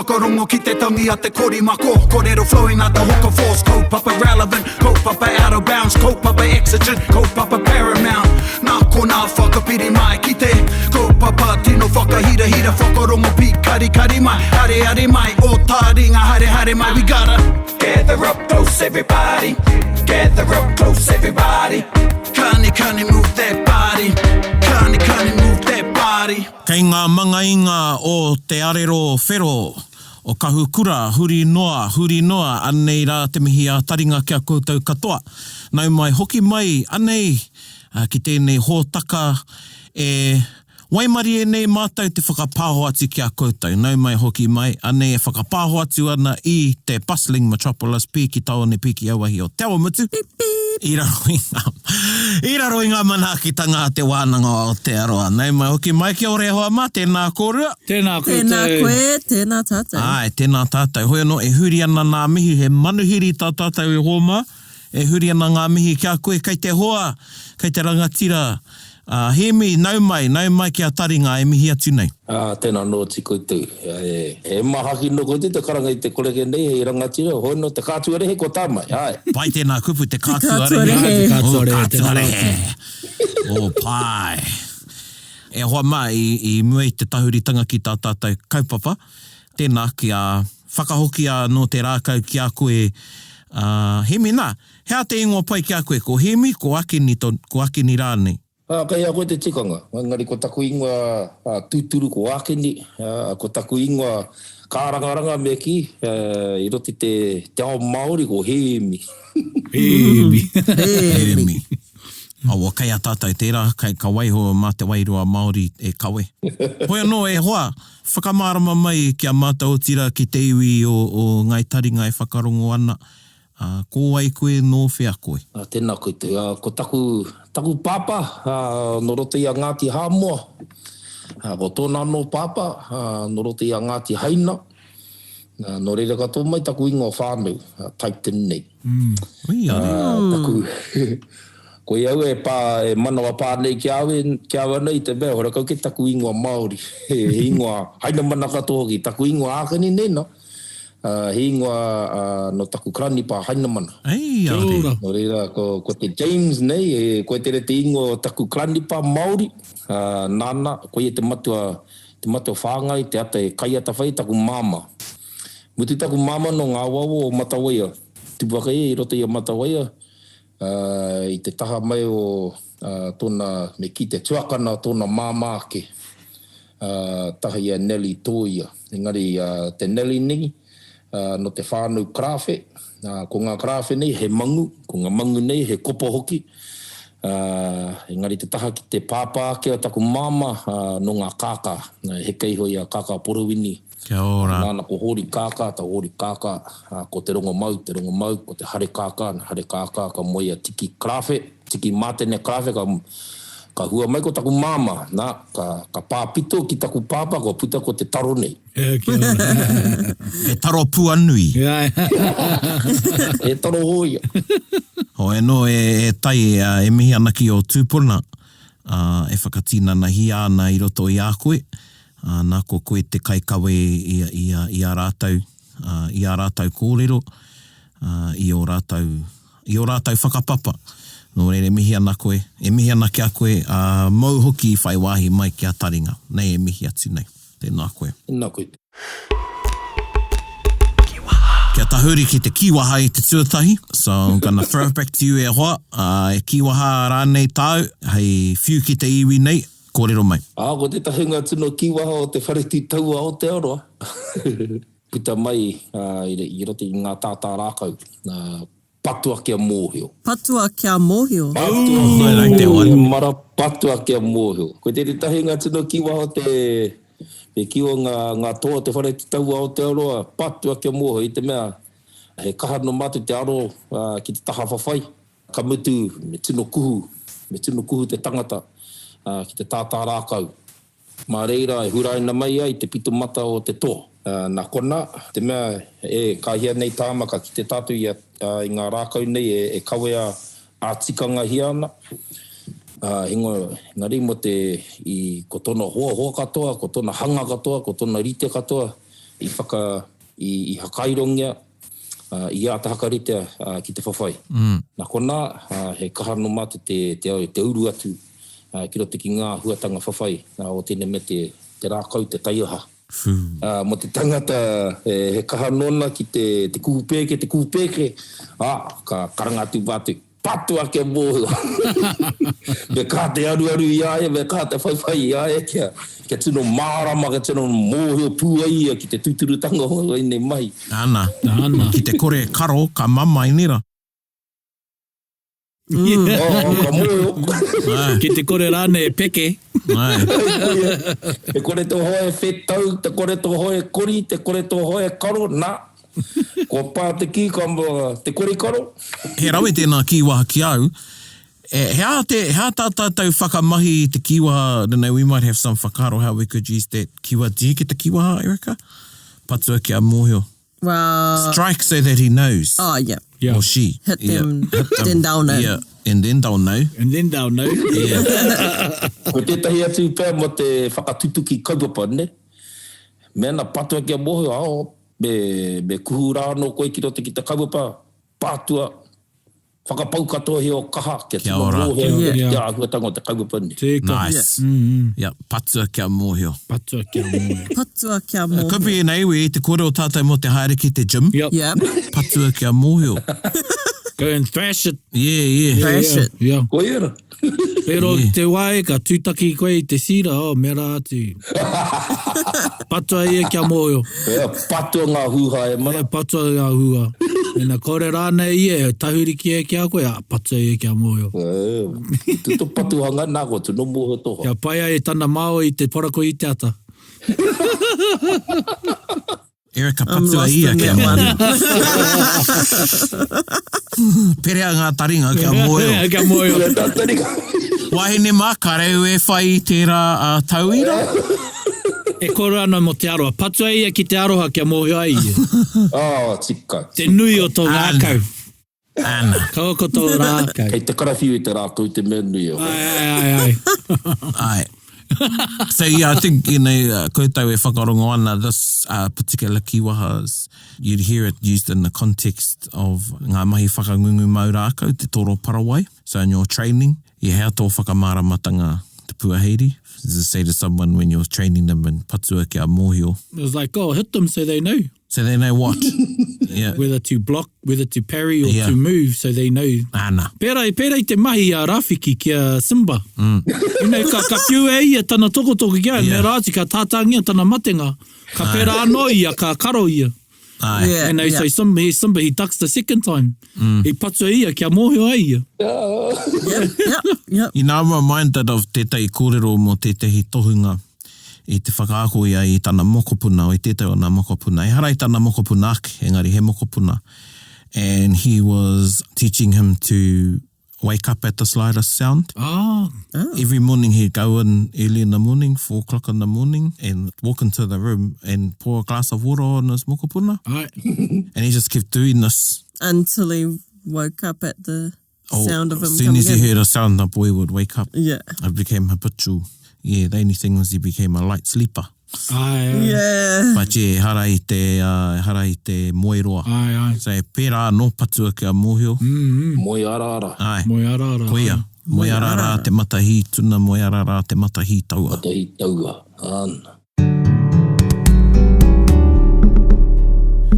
Whakarongo ki te tangi a te korimako Korero flowing like the hook of force Kaupapa relevant, kaupapa out of bounds Kaupapa exigent, kaupapa paramount Nā konā whakapiri mai ki te Kaupapa tino whakahirahira Whakarongo pīkarikari mai, areare mai Ō tāringa haere haere mai We gotta gather up close everybody Gather up close everybody Kani kani move that body Kani kani move that body Kei ngā mangainga o Te Arero Whero o Kahukura, huri noa, huri noa, anei rā te mihi ā-taringa ki a koutou katoa. Nau mai, hoki mai, anei ki tēnei hōtaka e waimarie nei mātou te whakapāho atu ki a koutou. Nau mai, hoki mai, anei e whakapāho atu ana i te bustling metropolis, pīki taone, pīki auahi o Te Awamutu. I raro i ngā, i raro i ngā manaakitanga a Te Wānanga o Aotearoa. Nau mai hoki mai, kia ora e hoa mā, tēnā kōrua. Tēnā koutou. Tēnā koe, tēnā tātou. Āe, tēnā tātou. Hoi anō, e huri ana nā mihi, he manuhiri tā tātou e hoa mā, e huri ana ngā mihi ki a koe, kei te hoa, kei te rangatira, a Hēmi, nau mai, nau mai ki a Taringa e mihi atu nei. Ā, tēnā anō oti koutou. He māhaki nō koutou te karanga i te koreke nei hei rangatira, hoi nō te kātua rehe ko tā mai, āe. Pai tēnā kupu, te kātua rehe. Te kātua rehe, Oh, kātua rehe. Oh, pai. E hoa mā, i, i mua i te tahuritanga ki tā tātou kaupapa, tēnā kia whakahokia anō te rākau ki a koe, ā, Hēmi, nā, he aha te ingoa pai ki a koe, ko Hēmi, ko Akeni, to, ko Akeni rānei? Ā, kei a koe te tikanga, engari ko taku ingoa tūturu ko Ākeni, ā, ko taku ingoa kārangaranga me kī, i roto i te ao Māori ko Hēmi. Hēmi. Hēmi. Awa, kei a tātou tērā, kei, ka waiho mā te wairua Māori e kawe. Hoi anō, e hoa, whakamārama mai ki a mātou otirā ki te iwi o, o Ngāi Taringa e whakarongo ana, Ā, ko wai koe, nō whea koe? Ā, tēnā koutou. Ā, ko taku, taku pāpā, ā, nō roto i a Ngāti Hāmoa. Ā, ko tōna anō pāpā, ā, nō roto i a Ngāti Haina. Ā, nō reira ka tō mai taku ingoa whānau, ā, Typton nei. Ui, Ā, taku, koe au e pā, e manawa pā nei ki a au, ki a au anō i te mea, horakau kē taku ingoa Māori, he ingoa Hainamana katoa hoki, taku ingoa ākani nei nā. He ingoa nō taku karanipa Hainamana. Ei, Kia ora. Nō reira, ko te James nei, koe tere te ingoa o taku karanipa Māori, nāna, koia te matua, te matua whāngai, te ata e kai atawhai, taku māmā. Mutu taku māmā nō ngā awaawa o Matawaia, tupu ake ia i roto i a Matawaia, i te taha mai o tōna, me kī te tuakana o tōna māmā ake. Taha i a Nelly Tōia. Engari te Nelly nei, nō te whānau Karāwhe. Ko ngā Karāwhe nei he mangu, ko ngā mangu nei he kopa hoki. Engari te taha ki te pāpā ake o taku māmā, nō ngā Kākā. Heke iho i a Kākā Porowini. Kia ora. Nāna ko Hōri Kākā, tā Hōri Kākā, ko Te Rongomau, Te Rongomau, ko Te Hare Kākā, nā Hare Kākā ka moe a Tiki Karāwhe. Tiki Mātene Karāwhe ka, ka hua mai ko taku māmā, nā, ka, ka pā pito ki taku pāpā kua puta ko te taro nei. Kia ora. He taro puanui. He taro hōia. Hoi anō e, e Tai, e mihi ana ki ō tūpuna, ā, e whakatinanahia ana i roto i a koe, ā, nā ko koe te kaikawe i, i, i a rātou, ā, i ā rātou kōrero, ā, i ō rātou i ō rātou whakapapa. Nō reira e mihi ana koe, e mihi ana ki a koe, ā, mōu hoki i whai wāhi mai ki a Taringa. Nei e mihi atu nei. Tēnā koe. Tēnā koe. Kia tahuri ki te kīwaha i te tuatahi. So I'm gonna throw it back to you e hoa. Ā, e kīwaha rānei tāu hei whiu ki te iwi nei, kōrero mai. Ā, ko tētahi o ngā tino kīwaha o Te Whare Tū Taua Aotearoa. Puta mai i roto i ngā tātā rākau, patua kia mōhio. Patua kia mōhio. Patua kia mōhio, mara, patua kia mōhio. Ko tētahi o ngā tino kīwaha o te, me kī o ngā, ngā toa o Te Whare Taua Aotearoa, patua kia mōhio i te mea he kaha nō mātou te aro ki te taha whawhai, ka mutu me tino kuhu, me tino kuhu te tangata ki te tātā rākau. Mā reira e huraina mai ai te pito mata o te toa. Nā konā, te mea, e, ka hia nei tāma ka kite tātou i a, i ngā rākau nei e kawea ā-tikangahia ana. Ā, engari mō te, i, ko tōna hoahoa katoa, ko tōna hanga katoa, ko tōna rite katoa, i whaka, i, i hakairongia, i āta hakaritea ki te whawhai. Nā konā, he kaha nō mātou te, te, te uru atu ki roto ki ngā āhuatanga whawhai o tēnei mea te, te rākau, te taiaha. Mō te tangata he kaha nōna ki te, te kuhu pēke, te kuhu pēke, ā, ka karanga atu mātou, Patua kia mōhio. Me kaha te aruaru i a ia, me kaha te whaiwhai i a ia kia, kia tino mārama, kia tino mōhio pū ai ia ki te tūturutanga o ēnei mahi. Ana. Ana. Ki te kore e karo, ka mamae, nē rā? Oh, ka mōhio. Ki te kore rānei e peke. Te kore tō hoa e whetau, te kore tō hoa e kori, te kore tō hoa e karo, nā. Kua pā te kī, ka te kore karo. He rawe tēnā kīwaha ki au. He aha te, he aha tā tātou whakamahi i te kīwaha, I don't know, we might have some whakaaro how we could use that kīwaha. Do you get the kīwaha, Erica? Patua kia mōhio. Well. Strike so that he knows. Oh, yeah. Yeah. Or she. Hit them, yeah. Hit them. then they'll know. Yeah, and then they'll know. And then they'll know. Yeah. Ko tētahi atu pea mō te whakatutuki kaupapa, nē? Mēnā patua kia mōhio, oh, me, me kuhu rā anō koe ki roto ki te kaupapa, pātua, whakapau katoa he o kaha kia Kia tino ora. mōhio ai koe ki Yeah. te āhuatanga o te kaupapa nei. Tika. Nice. Yeah, patua kia mōhio. Patua kia mōhio. Patua kia mōhio. Could be an iwi, i te kōrero tātou mō te haere ki te gym. Yep. Yep. Patua kia mōhio. Go and thrash it. Yeah, yeah. Thrash it. Yeah. Koia ra. Pero te wā e ka tūtaki koe i te sira, oh, mea rā atu. Patua ia kia mōhio. Ea, patua ngā hūhā e mana. Ea, patua ngā hūhā. Mena kore rānei ia e tahuri ki e ki a koe, a, patua ia kia mōhio. Ea, tu to patuhanga nā koe, tu no mōhio toha. Kia pai ai tana māo i te parako i te ata. Erica I'm patua lost ia in kia that one. mōhio. Perea ngā taringa kia mōhio. Kia mōhio. Perea ngā taringa. Wahine mā, kareu e whai i tērā tauira? E koro ana mō te aroha. Patua ia ki te aroha kia mōhio ai ia. Oh, tika. Te nui o tō ngākau. Ana. Kaua ko tō rākau. Kei te karawhiu i te rākau te mea nui o. Ai, ai, ai, ai. Ai. So yeah, I think, you know, koutou e whakarongo ana, this uh, particular kīwaha is, you'd hear it used in the context of ngā mahi whakangungu mau rākau, te toro parawai. So in your training, i hea tō whakamāramatanga te puaheiri? Does it say to someone when you're training them and patua kia mōhio? It was like, oh, hit them so they know. So they know what? yeah. Whether to block, whether to parry or yeah. to move, so they know. Ana. Pērā, pērā i te mahi a Rāwhiki ki a Simba. Mm. You know, ka, ka whiu e ia tana tokotoko ki a, yeah. me rā atu, ka tātāngia tana matenga. Ka pērā anō ia, ka karo ia. Aye. Yeah, And they yeah. say Simba, he, Simba, he ducks the second time. Mm. He patua ia kia mōhio ai ia. Yep, yep, yep. You know, I'm reminded of tētahi kōrero mō tētahi tohunga i te whakaako ia i tana mokopuna, i tētahi o nā mokopuna. Ehara i tana mokopuna ake, engari he mokopuna. And he was teaching him to wake up at the slightest sound. Ah. Every morning he'd go in early in the morning, four o'clock in the morning, and walk into the room and pour a glass of water on his mokopuna. Ai. And he just kept doing this. Until he woke up at the Oh, sound of him as soon coming as he in. heard a sound, the boy would wake up. Yeah. It became habitual. Yeah, the only thing was he became a light sleeper. Ai, ai. Yeah. But yeah, ehara i te, uh, ehara i te moe roa. Ai, ai. So, pērā anō patua kia mōhio. Mm, mm. Moe araara. Ai. Moe araara. Koia. Moe araara te mata hī tuna, moe araara te mata hī taua. Mata hī taua. Ana.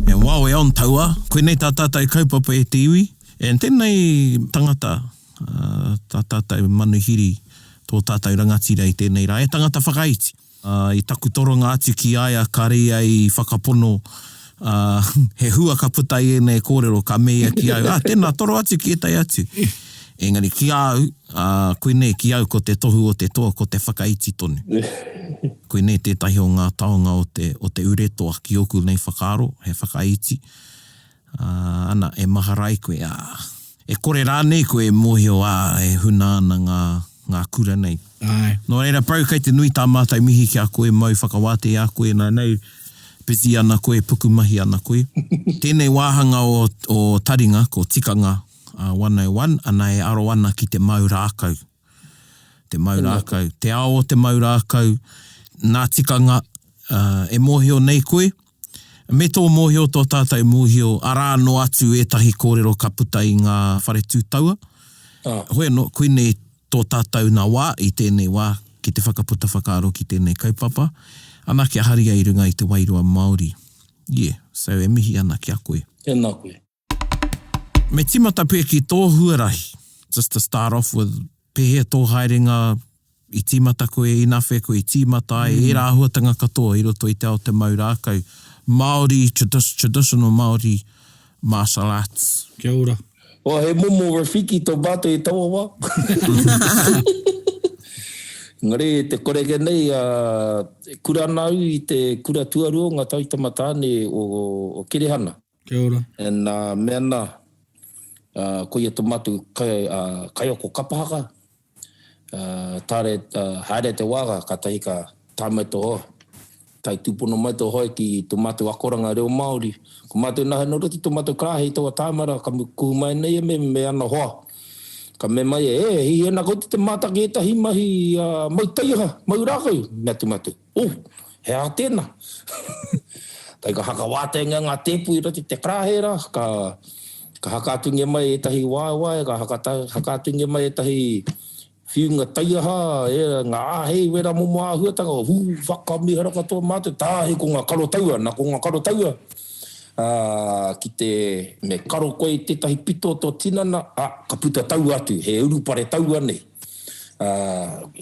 And while we're on taua, koinei tā tātou kaupapa e te iwi. And tēnei tangata, uh, tā tātou manuhiri, tō tātou rangatira i tēnei rā, he tangata whakaiti. Uh, i taku toronga atu ki a ia, kāre ia i whakapono, uh, he hua ka puta i ēnei kōrero, ka mea ia ki au, ah, tēnā, toro atu ki ētahi atu. Engari ki a au, ā, koinei ki au ko te tohu o te toa, ko te whakaiti tonu. Koinei tētahi o ngā taonga o te, o te ure toa ki ōku nei whakaaro, he whakaiti. Ā, ana, e mahara ai koe, ā, e kore rānei koe e mōhio, ā, e huna ana ngā, ngā kura nei. Āe. Nō reira, bro, kei te nui tā mātou mihi ki a koe, mau whakawātea i a koe, nā, nei, busy ana koe, pukumahi ana koe. Tēnei wāhanga o, o Taringa, ko Tikanga, 101, ana e aro ana ki te mau rākau. Te mau rākau. Te ao o te mau rākau, nā tikanga e mōhio nei koe. Me tō mōhio, tō tātou mōhio, arā noa atu ētahi kōrero ka puta i ngā whare tū taua. Hoi anō, koinei tō tātou nā wā i tēnei wā ki te whakaputa whakaaro ki tēnei kaupapa, ana kia haria i runga i te wairua Māori. Yeah, so e mihi ana ki a koe. Tēnā koe. Me tīmata pea ki tō huarahi, just to start off with, pēhea tō haerenga i tīmata koe, inawhea koe i tīmata ai, ērā āhuatanga katoa i roto i te ao te mau rākau, Māori, traditional Māori martial arts. Kia ora. Oh, he momo Rafiki tō mātou i taua wā. Engari, te koreke nei, kura ana au i te kura tuarua o ngā taitama tāne o Kerehana. Kia ora. And uh, me ana, uh, koia to mātou kai, uh, kaiako kapa haka, uh, tare, uh, haere te wā, ka tahi ka tae mai tō hoa, tae tūpono mai tō hoa ki tō mātou akoranga reo Māori. Ko mātou nahe nō roto i tō mātou karāhe i taua tāmara, ka kuhu mai nei e me, me ana hoa. Ka me mai e, e, hihi ana koutou te mātaki ētahi mahi uh, mau taiaha, mau rākau, mea atu mātou. Oh, he aha tēnā? Kai ka hakawāteangia ngā tēpu i roto i te karāhe rā, ka, ka hakaatungia mai ētahi waewae, ka hakata, hakaatungia mai ētahi whiunga taiaha, e, ngā āhei, wērā momo āhuatanga, hū, whakamīharo katoa mātou, tāhi ko ngā karo taua, nā ko ngā karo taua, ā, ki te, me karo koe i tētahi pito o tō tinana, ā, ka puta taua atu, he urupare taua nei. Ā,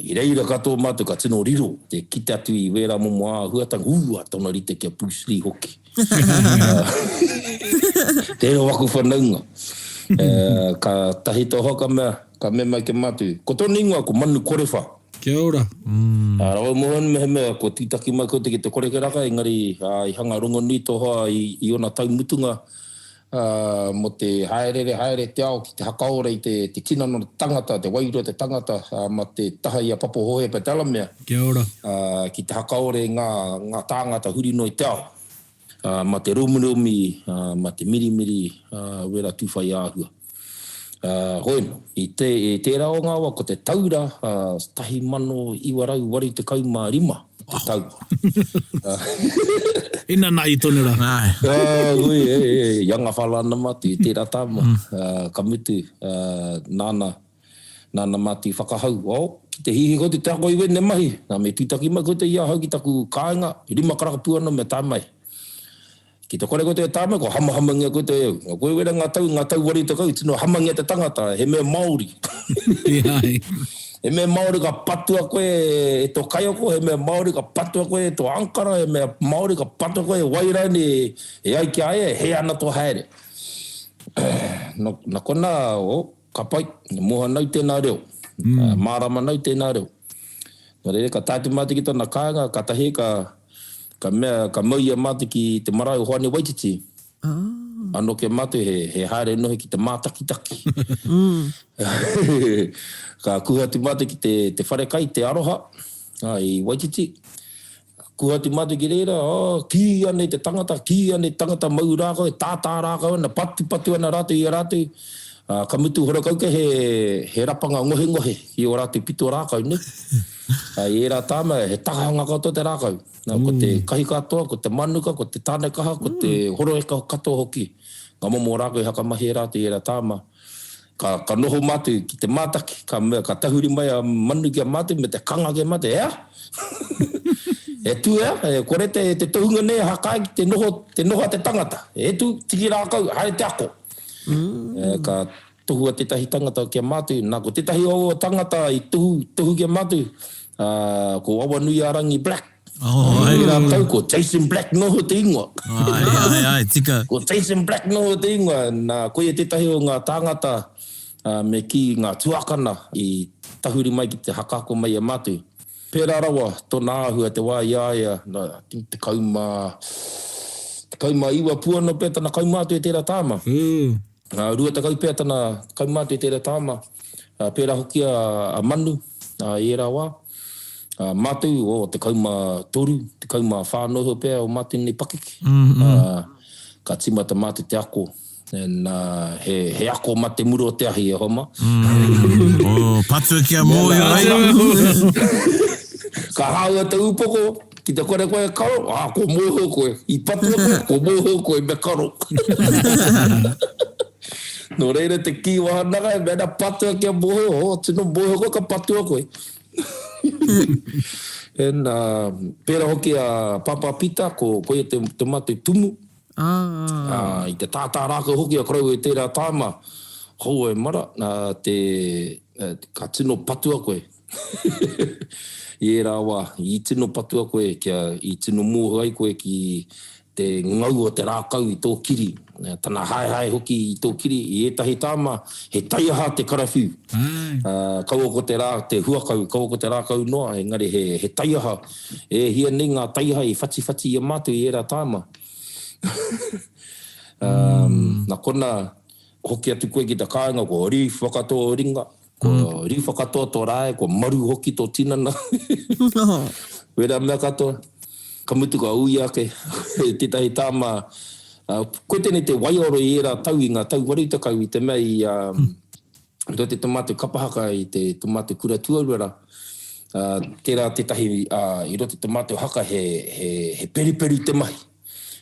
i reira katoa mātou ka tino riro te kite atu i wērā momo āhuatanga, ū, a tona rite ki a Bruce Lee hoki. Tērā waku whanaunga. Ka tahi tō hoa ka mea, ka mea mai ki a mātou, ko tōna ingoa ko Manu Korewha. Kia ora. Ā, rawa moe ana mehemea kua tūtaki mai koutou ki te korekeraka, engari, ā, i hanga rongonui tō hoa i, i ōna tau mutunga, ā, mō te hāereere haere te ao ki te hakaora i te, te tinana o te tangata, te wairua o te tangata, ā, mā te taha i a Papa Hohepa Delamere, Kia ora. ā, ki te hakaora i ngā, ngā tāngata huri noa i te ao, ā, mā te romiromi, ā, mā te mirimiri, ā, wērā tūwhai āhua. Ā, hoi anō, i te, i tērā o ngā wā, ko te taura, ā, 1985 te tau. Inanahi tonu rā. Āe. Ā, hui, e, e, i anga whala ana mātou i tērā tāma, ā, ka mutu, ā, nāna, nāna mātou i whakahau, oh, ki te hihi koutou te ako i wēnei mahi, nā, me tūtaki mai koutou i ahau ki taku kāinga, rima karaka pū anō me tae mai. Ki te kore koutou e tāmai, kua hamahamangia koutou e au. Nga koe wera nga tau, nga tau 80, tino hamangia te tangata, he mea Maori. He mea Maori ka patua koe e to kaiako, he mea Maori ka patua koe e to ankara, he mea Maori ka patua koe e wai raini, e ai ki a ia, e he ana to haere. No, na kona, oh, ka pai, moha nau tena reo, mārama nau tena reo. Nō reira, ka tae atu mātou ki tana kāinga, kātahi ka, ka mea, ka mau i a mātou ki te marae o Hoani Waititi. Anō ki a mātou, he, he haere noho ki te mātakitaki. Ka kuhu atu mātou ki te, te wharekai, Te Aroha, i Waititi. Kuhu atu mātou ki reira, oh, kī ana i te tangata, kī ana i te tangata, mau rākau, e tātā rākau ana, patupatu ana rātou i a rātou. Ā, ka mutu horakauke he, he rapanga ngohengohe ki ō rātou pito rākau, nē. Ā, i ērā tāma, he takahanga katoa te rākau. Nā, ko te kahikatoa, ko te manuka, ko te tānekaha, ko te horoeka katoa hoki, ngā momo rākau i hakamahi e rātou i ērā tāma. Ka, ka noho mātou ki te mātaki, ka mea, ka tahuri mai a Manu ki a mātou me te kanga ki a mātou, e aha? E tū e aha? E kore te, te tohunga nei e hakae ki te noho, te noho a te tangata. E tū, tiki rākau, haere te ako. E, ka tohua tētahi tangata ki a mātou, nā, ko tētahi o aua tangata i tohu, tohu ki a mātou, ā, ko Awanuiārangi Black. Oh, ai. Tērā tau ko Jason Black noho te ingoa. Ai, ai, ai, tika. Ko Jason Black noho te ingoa, nā, koia tētahi o ngā tāngata, ā, me kī, ngā tuakana i tahuri mai ki te hakaako mai i a mātou. Pērā rawa tōna āhua te wā i a ia, nā, I think 19 pū anō pea tana kaumātua i tērā tāma. 20 pea tana kaumātua i tērā tāma. Pērā hoki a Manu i ērā wā. Mātou, oh, 13, 14 noa iho pea o mātou nei pakeke. Ka tīmata mātou te ako. And he, he ako ma te muru o te ahi e hoa ma. Oh, patua kia mōhio ai. Ka hāua te upoko. Ki te kore koe e karo, ā, kua mōhio koe. I patua koe, kua mōhio koe me karo. Nō reira te kīwaha nanga, mēnā patua kia mōhio, oh, tino mōhio koe ka patua koe. And, uh, pērā hoki a Pāpā Pita, ko, koia te, te mātou tumu. Ah. I te tātā rākau hoki a koroua i tērā tāima, hou e mara, te, ka tino patua koe. I ērā wā, i tino patua koe kia, i tino mōhio ai koe ki te ngau o te rākau i tō kiri, tana haehae hoki i tō kiri, i ētahi tāma, he taiaha te karawhiu. Kaua ko te rā, te huakau, kaua ko te rākau noa, engari he, he taiaha. E hia nei ngā taiaha i whatiwhati i a mātou i ērā tāma. Nā konā, hoki atu koe ki te kāinga, kua riwha katoa ō ringa, kua riwha katoa tō rae, kua maru hoki tō tinana. Wērā mea katoa. Ka mutu ka uia ake tētahi tāma, koe tēnei te waiaro i ērā tau, i ngā tau 80 i te mea i roto i te tō mātou kapa haka, i te tō mātou kura tuarua rā, tērā tētahi i roto i tō mātou haka he, he, he peruperu te mahi.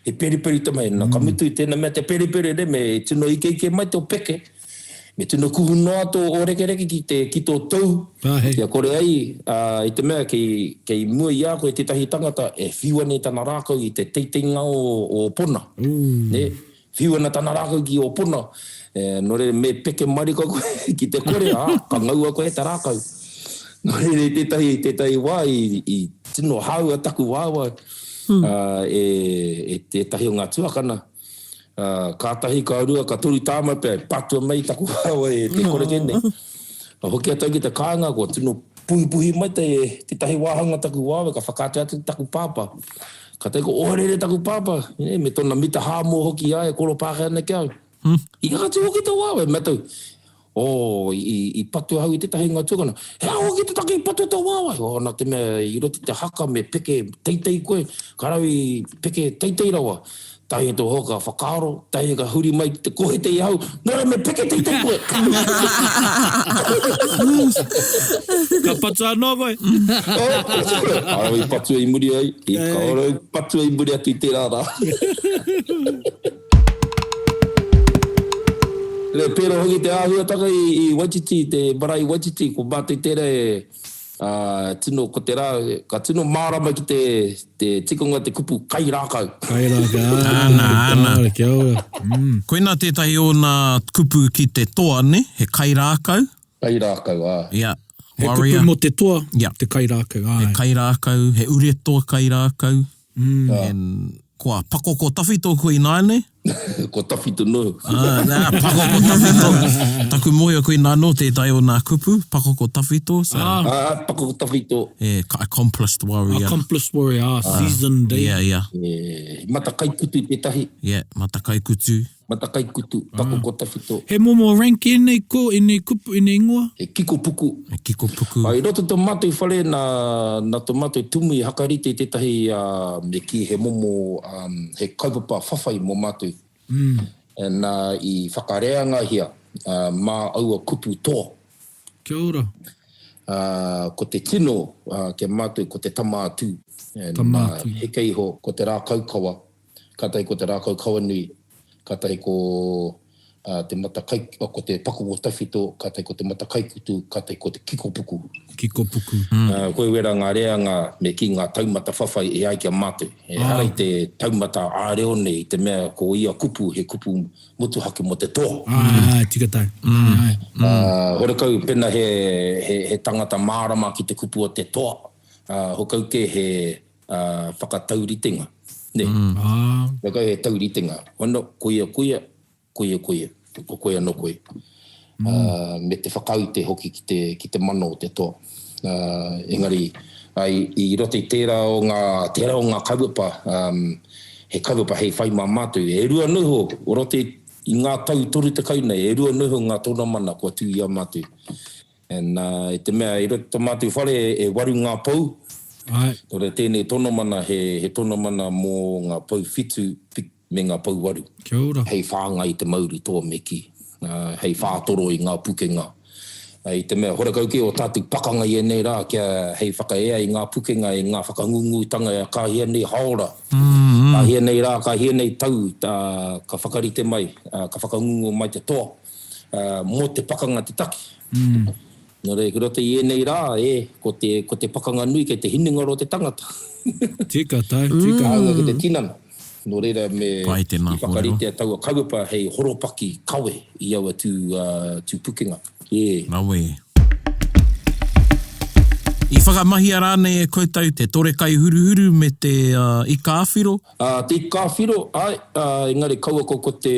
He peruperu te mahi. Na, ka mutu i tēnā mea te peruperu ne, me tino ikeike mai tō peke, me tino kuhu noa tō ōrekereke ki te, ki tō tou, kia kore ai, ā, i te mea kei, kei mua i a koe tētahi tangata e whiu ana i tana rākau i te teiteinga o, o pona, nē, whiu ana tana rākau ki ō pona, e, nō reira me peke marika koe ki te kore, ā, ka ngaua koe e te rākau. Nō reira i tētahi, tētahi wā i, i tino hāua taku waewae, e tētahi o ngā tuakana. Kātahi, ka rua, ka toru tāma pea, e patua mai taku waewae e te koreke nei. Ka hoki atu au ki te kāinga, kua tino puhipuhi mai te, tētahi wāhanga taku waewae, ka whakaatu atu ki taku pāpā. Ka tae ko ohorere taku pāpā, me tōna mita hāmō hoki i a ia e koropāke ana ki a au. I whakatū hoki tō waewae, mea tau, Oh, i, i patu ahau i tētahi o ngā tuakana. He aha hoki te take i patua tō waewae? Oh, nā te mea i roto i te haka me peke teitei koe, ka rau i peke teitei rawa. Tahi tō hoa ka whakaaro, tahi ka huri mai ki te kohete i ahau, nō reira me peke teitei koe! Ka patua anō koe? Oh, patua! Ka rau i patua i muri ai, ka rau i patua i muri atu i tērā rā. Re, pērā hoki te āhuatanga i, i Waititi, te marae i Waititi, ko mātou tērā e, ā, tino, ko te rā, ka tino mārama ki te, te tikanga te kupu kairākau. Kairākau, ā, Ana, ana. kia ora, kia ora. Mm. Koinā tētahi o nā kupu ki te toa, nē? He kairākau. Kairākau, ā. Yeah. He Warrior. kupu mō te toa, Yeah. te kairākau, He āe. kairākau, he ure toa kairākau. And kua pakoko tawhito koe ināianei? Kua tawhito noa. Ah, nā, pakoko tawhito. Taku mōhio koe nā nō tētahi o nā kupu, pakoko tawhito. So. Ah. Ah, pakoko tawhito. Yeah, accomplished warrior. Accomplished warrior, ah, seasoned, eh? Yeah, yeah. Yeah, matakaikutu tētahi. Yeah, matakaikutu. Matakaikutu, pakoko tawhito. He momo rank ēnei ko, ēnei kupu, ēnei ingoa? He kiko puku. He kiko puku. I roto to matou whare na, na to matou tumu i hakarite i tetahi, me ki he momo, he kaupapa whawhai mo matou. Na i whakareangahia ma aua kupu toa. Kia ora. Ko te tino kia matou ko te tama a Tu. Tama a Tu. Heke iho ko te rakaukawa. Kātahi ko te rākau kawanui, kātahi ko te mata kai, ko te pakoko tawhito, kātahi ko te mata kaikutu, kātahi ko te kikopuku. Kikopuku. Koe wera ngā reanga me kī ngā taumata whawhai e ai ki a mātou. Ehara i te taumata ā-reo nei i te mea ko ia kupu he kupu motuhake mō te toa. Āe, āe, tika tāu. Āe. Horekau pena he tangata mārama ki te kupu o te toa, hokau kē he whakatauritenga, nē. Nā kai he tauritenga. Hono, koia, koia, koia, koia, ko koe anō koe. Me te whakaute hoki ki te, ki te mana o te toa. Engari, i roto i tērā o ngā, tērā o ngā kaupapa, he kaupapa hei whai mā mātou. E rua noa iho, o roto i ngā tau 30 nei, e rua noa iho ngā tōnamana kua tū i a mātou. And i te mea i roto i to mātou whare e waru ngā pou, Āe. nō reira tēnei tonomana he, he tonomana mō ngā pou whitu me ngā pou waru. Kia ora. Hei whāngai i te mauri toa me kī, hei whātoro i ngā pukenga. I te mea, horekau kē o tātou pakanga i ēnei rā kia hei whakaea i ngā pukenga, i ngā whakangungutanga ka hia nei haora, ka hia nei rā, ka hia nei tau ka whakarite mai, ka whakangungu mai te toa mō te pakanga te take. Nō reira, ki roto i ēnei rā, e, ko te, ko te pakanga nui kei te hinengaro o te tangata. Tika, tae, tika. Hāunga ki te tinana. Nō reira me Pai tēnā i kōrero. whakaritea taua kaupapa hei horopaki kawe i aua tū, tū pukenga. E. Rawe. I whakamahia rānei e koutou te tore kai huruhuru me te ika āwhiro? Ā, te ika āwhiro, āe, ā, engari kaua ko ko te,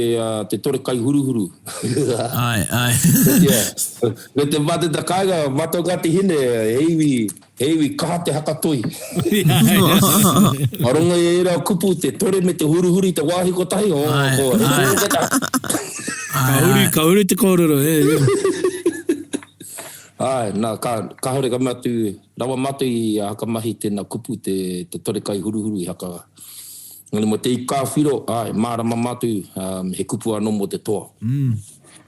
te tore kai huruhuru. Āe, āe. Otiia, me te mate ta kāinga, mātou Ngāti Hine, he iwi, He iwi kaha te haka toi. Ka rongo i ērā kupu te tore me te huruhuru i te wāhi kotahi, oh, ko, he kōrero kei te haka. Ka huri, ka huri te kōrero, e, e. Āe, nā, ka, kāore ka mea atu, rawa mātou i hakamahi tēnā kupu te, te tore kai huruhuru i haka. Engari mō te ika-a-whiro, āe, mārama mātou, he kupu anō mō te toa.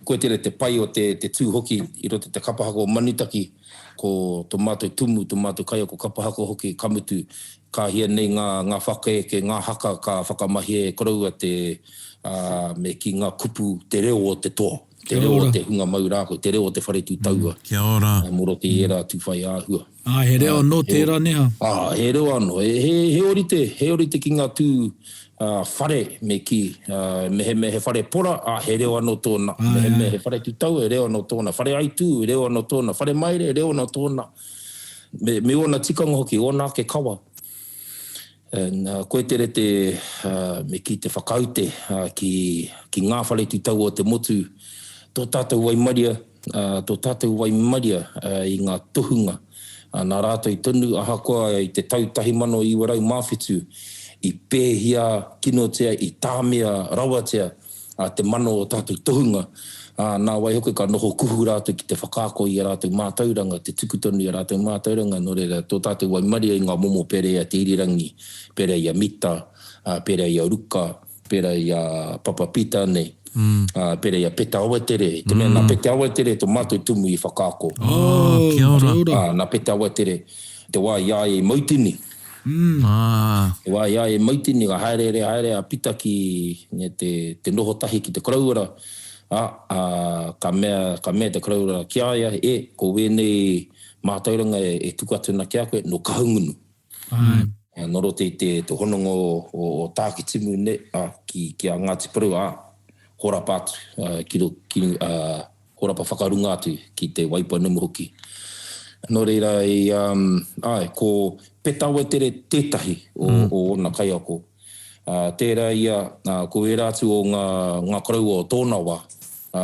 Koe tērā te pai o te, te tū hoki i roto i te kapa haka o Manutaki, Ko to mātou tumu, to mātou kaiako kapa haka hoki, ka mutu, ka hia nei ngā, ngā whakaeke, ngā haka ka whakamahia e koroua te, ā, me kī ngā kupu, te reo o te toa, te reo o te hunga mau rākau, te reo o te whare tū taua. Kia ora. Mō roto i ērā tū whai āhua. Ā, he reo anō tērā, nē hā? Ā, he reo anō. He, he, he ōrite, he ōrite ki ngā tū, ā, whare, me kī, ā, mehemea he whare pora, ā, he reo anō tōna, mehemea he whare tūtau, he reo anō tōna, whare aitū, he reo anō tōna, whare maire, he reo anō tōna, me, me ōna tikanga hoki, ōna ake kawa. And, ā, koe tere te, ā, me kī, te whakaute, ā, ki, ki ngā whare tūtau o te motu, tō tātou waimaria, ā, tō tātou waimaria, ā, i ngā tohunga, ā, nā rātou tonu, ahakoa i te tau 1907, i pēhia kinotia, i tāmia rawatia, ā, te mana o tātou tohunga, ā, nā wai hoki ka noho kuhu rātou ki te whakaako i ā rātou mātauranga, te tuku tonu i ā rātou mātauranga, nō reira, tō tātou waimaria i ngā momo pērā i a Te Irirangi, pērā i a Mita, ā, pērā i a Ruka, Pērā i a Papa Pita nei, ā, pērā i a Peta Awatere, i te mea nā Pete Awatere tō mātou tumu i whakaako. Oh, kia ora. Ā, nā Pete Awatere, te wā i a ia i Mautini. Te wā i a ia i Mautini, ka haereere haere a Pita ki te, te noho tahi ki te koroua, ā, ā, ka mea, ka mea te koroua ki a ia, E, ko wēnei mātauranga e tuku atu ana ki a koe, nō Kahungunu. Āe. Nō roto i te hononga o Tākitimu nei, ā, ki a Ngāti Porou, ā, horapa atu, ki, ki, ā, horapa whakarunga atu ki Te Waipounamu hoki. Nō reira, i, āe, ko Peta Wetere tētahi o, o ōna kaiako. Ā, tērā ia, ā, ko ērā atu o ngā, ngā koroua o tōna wā, ā,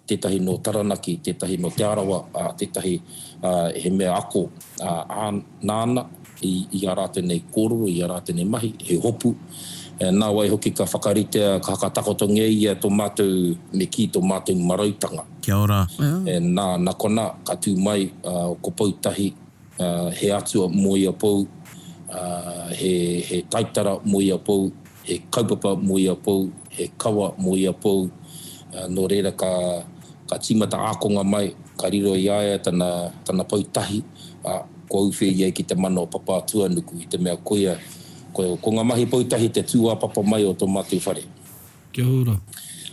tētahi nō Taranaki, tētahi nō Te Arawa, ā, tētahi, ā, he mea ako, ā, ā, nāna i, i ā rātou nei kōrero, i ā rātou nei mahi, he hopu. Ā, nāwai hoki ka whakaritea, ka whakatakotongia ia tō mātou, me kī, tō mātou marautanga. Kia ora. Ā, nā, nā konā, ka tū mai, ā, ko Poutahi, he atua mō ia pou, he, he taitara mō ia pou, he kaupapa mō ia pou, he kawa mō ia pou, nō reira ka, ka tīmata ākonga mai, ka riro i a ia tana, tana pou tahi, ā, kua uwhi ia ki te mana o Papātuanuku, i te mea koia, ko, ko ngā mahi pou tahi te tūāpapa mai o tō mātou whare. Kia ora.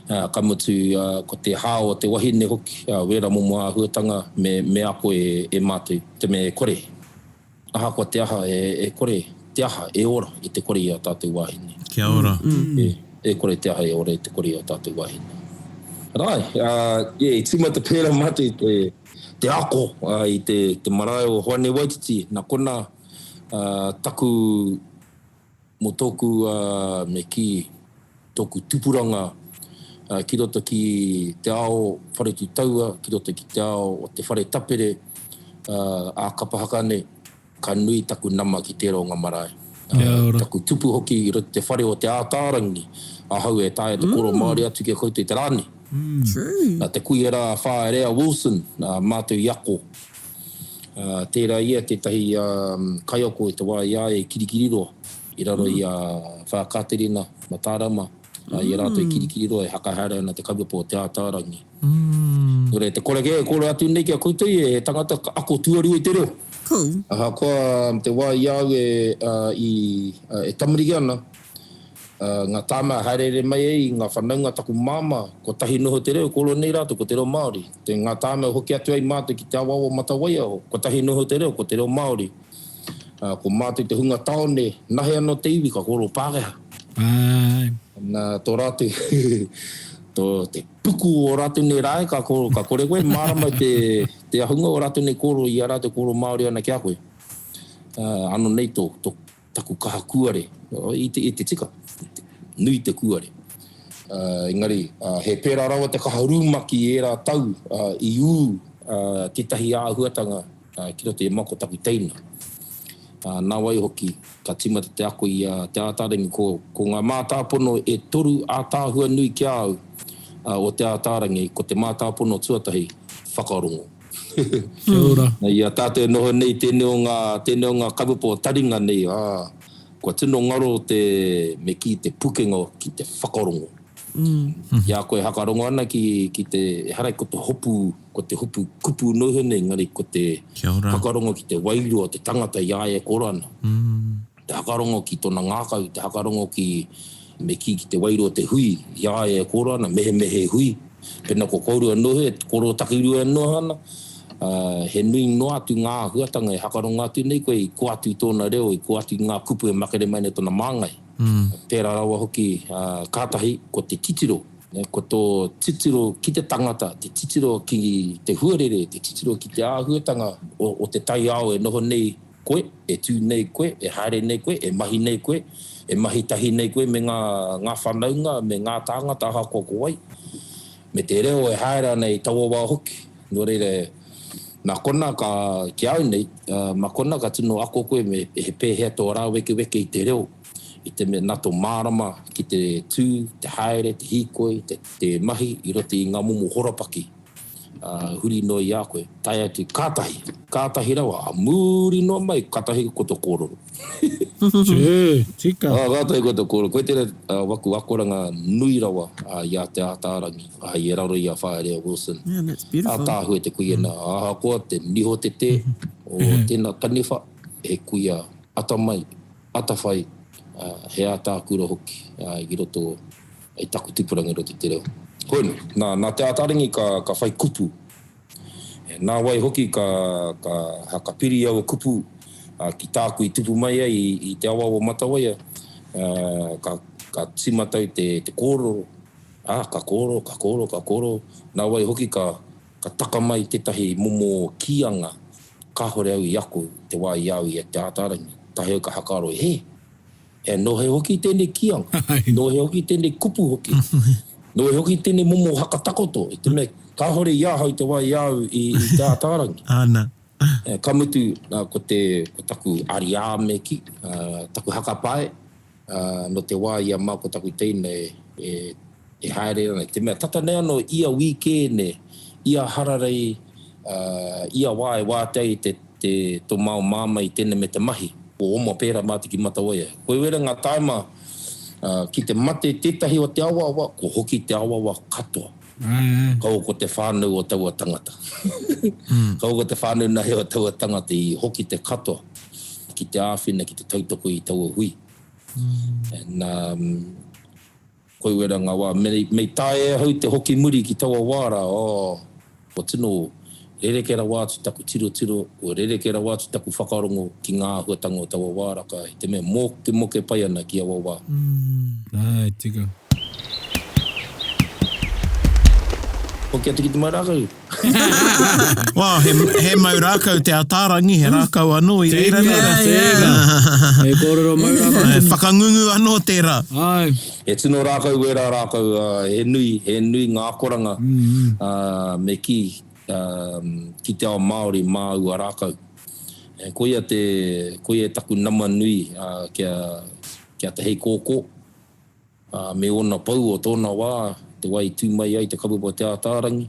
Ā, ka mutu, ko te hā o te wahine hoki, ā, wērā momo āhuatanga me, me ako e, e mātou, te mea e kore, ahakoa te aha, e, e kore te aha e ora i te kore i ā tātou wāhine. Kia ora. E, e kore te aha e ora i te kore i ā tātou wāhine. Rae, ā, yeah, i tīmata pērā mātou i te, te ako, ā, i te, te marae o Hoane Waititi, nā konā, ā, taku, Mō tōku, me kī, tōku tupuranga ki roto ki te ao whare tū taua, ki roto ki te ao o te whare tapere ā-kapa haka nei, ka nui taku nama ki tērā o ngā marae. Taku tupu hoki i roto i te whare o Te Ātaarangi, ahau e taea te kōrero Māori atu ki a koutou i te rā nei. Nā te kuia rā a Whaea Wilson mātou i ako. Tērā ia tētahi kaiako i te wā i a ia i Kirikiriroa, i raro i a Whaea Kāterina Matārama, i a rātou i Kirikiriroa e haka haere ana te kaupapa o Te Ātaarangi. Nō reira, te kore kē e kōrero atu nei ki a koutou ia, he tangata ka ako tuarua i te reo. Cool. Ahakoa te wā i a au e, i, e tamariki ana, ngā tāma e haereere mai ai i ngā whanaunga taku māmā, kotahi noho te reo, kōrero nei rātou ko te reo Māori. Te, ngā tāma e hoki atu ai mātou ki te awaawa o Matawaiaho, kotahi noho te reo, ko te reo Māori. Ko mātou te hunga tāone, nahe anō te iwi ka kōrero Pākehā. Āe. Nā, tō rātou, tō, te puku o rātou nei rae, ka, ka kore koe mārama te, te ahunga o rātou nei kōrero i a rātou kōrero Māori ana ki a koe. Anō nei tō, tō, taku kaha kūare, i te, i te tika, nui te kūare. Engari, he pērā rawa te kaha rumaki i ērā tau i ū tētahi āhuatanga ki roto i a Mako taku teina. Nāwai hoki, ka tīmata te ako i a Te Ātaarangi, ko, ko ngā mātāpono e toru ātaahua nui ki a au o Te Ātaarangi, ko te mātāpono tuatahi, whakarongo. Kia ora. I a tātou e noho nei tēnei o ngā, tēnei o ngā kaupapa o taringa nei, ā, kua tino ngaro te, me kī, te pukenga ki te whakarongo. I a koe e hakarongo ana ki, ki te, ehara ko te hopu, ko te hopu kupu noa iho nei, engari ko te whakarongo ki te wairua o te tangata i a ia e koro ana. Te hakarongo ki tona ngākau, te hakarongo ki, me kī ki te wairua o te hui, i a ia e kōrero ana, mehemea he hui, pēnā ko kōrua anō he, kōrero takirua anō ana, ā, he nui noa atu ngā āhuatanga e hakarongo atu nei koe i kō atu i tōna reo, i kō atu i ngā kupu e makere mai nei tōna māngai. Pērā rawa hoki, ā, kātahi ko te titiro, ko tō titiro ki te tangata, te titiro ki te huarere, te titiro ki te āhuatanga o, o te taiao e noho nei koe, e tū nei koe, e haere nei koe, e mahi nei koe, e mahi tahi nei koe me ngā, ngā whanaunga, me ngā tāngata ahakoa ko wai, me te reo e haere ana i taua wā hoki. Nō reira, nā konā ka, ki a au nei, mā konā ka tino ako koe me he pēhea tō rāwekeweke i te reo, i te mea nā tō mārama ki te tū, te haere, te hīkoi, te, te mahi i roto i ngā momo horapaki. ā, huri noa i a koe, tae atu, kātahi, kātahi rawa, ā, muri noa mai, kātahi ko tō kōrero. Tū, tika. Ā, kātahi ko tō kōrero. Koe tērā waku akoranga nui rawa i a Te Ātaarangi, ā, i raro i a Whaea Wilson. Yeah, that's beautiful. Ātaahua te kuia nā, ahakoa te niho tetē o tēnā taniwha, he kuia atamai, atawhai, ā, he ātaakura hoki, ā, i roto i taku tupuranga i roto i te reo. Hoi nō, nā, nā Te Ātaarangi ka, ka whai kupu. E, nā wai hoki ka, ka hakapiri aua kupu, ā, ki tāku i tupu mai ai i, i te awa o Matawaia, ā, ka, ka tīmata au te, te kōrero, ā, ka kōrero, ka kōrero, ka kōrero, nā wai hoki ka, ka taka mai tētahi momo kīanga kāore au i ako i te wā i a au i a Te Ātaarangi, tahi au ka hakaaro, he! E nō hea hoki tēnei kīanga? Nō hea hoki tēnei kupu hoki? Nō hea hoki tēnei momo hakatakoto? I te mea, kāore i ahau te wā i a au i Te Ātaarangi. Āna. Ka mutu, ko te, ko taku ariā me kī, taku hakapae, nō te wā i a Mā ko taku teina e, e haere ana, i te mea tata nei anō ia wīkēne, ia hararei, ia wā e wātea ai te, te, tō māo māmā i tēnei me te mahi, kua oma pērā mātou ki Matawaia. Koe wera ngā tāima, ki te mate tētahi o te awaawa, kua hoki te awaawa katoa. Kaua ko te whānau o taua tangata. Kaua ko te whānau nahe o taua tangata i hoki te katoa ki te āwhina, ki te tautoko i taua hui. And, um, Koi wera nga wa, me, me taea e ahau te hoki muri ki taua wa ra, oh, kua tino rereke rawa atu taku tirotiro, kua rereke rawa atu taku whakarongo ki nga ahuatanga o taua wa raka, i te mea mokemoke pai ana ki aua wa. Ae, tika. Hoki atu ki te mau rakau. Well, he, he mau rākau te Ataarangi, he rākau anō i reira nei rā. Tēnā, tēnā. He kōrero mau rākau. He whakangungu anō tērā. Āe. He tino rākau wērā rākau, he nui, he nui ngā akoranga, me kī, ki te ao Māori mā aua rākau. Koia te, koia taku nama nui kia, kia Te Heikōkō. Ā, me ōna pou o tōna wā, te wā i tū mai ai te kaupapa o Te Ātaarangi,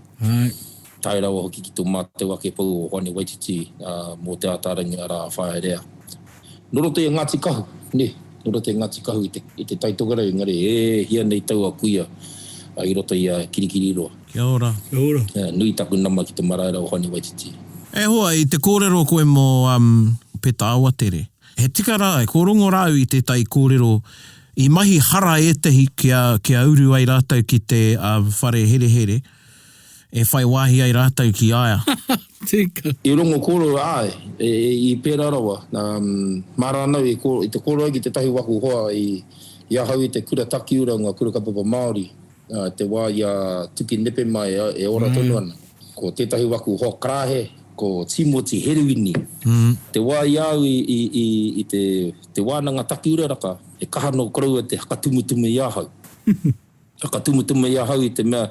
tae rawa hoki ki tō mātou ake pou o Hoani Waititi, ā, mō Te Ātaarangi, arā, a Whaea Rea. Nō roto i a Ngāti Kahu, nē, nō roto i a Ngāti Kahu i te, i Te Tai Tokerau, engari e hia nei tau a kuia i roto i a Kirikiriroa. Kia ora. Kia ora. Nui taku nama ki te marae ra o Hone Waititi. E hoa, i te kōrero koe mō Peta Awatere. He tika rā, e kōrongo rā au i tētahi kōrero i mahi hara ētahi kia, kia uru ai rātou ki te whare herehere, e whai wāhi ai rātou ki a ia. Tika. I rongo kōrero, āe, i pērā rawa. Mā rānau i te kōrero ai ki tētahi waku hoa i ahau i te kura takiura o ngā kura kaupapa Māori. Te wā i a Tuki Nepema e ora tonu ana. Ko tētahi waku hoa karāhe, ko Tīmoti Herewini. Te wā i a au i te wānanga takiura raka, he kaha nō koroua te hakatumutumu i ahau. Hakatumutumu i ahau i te mea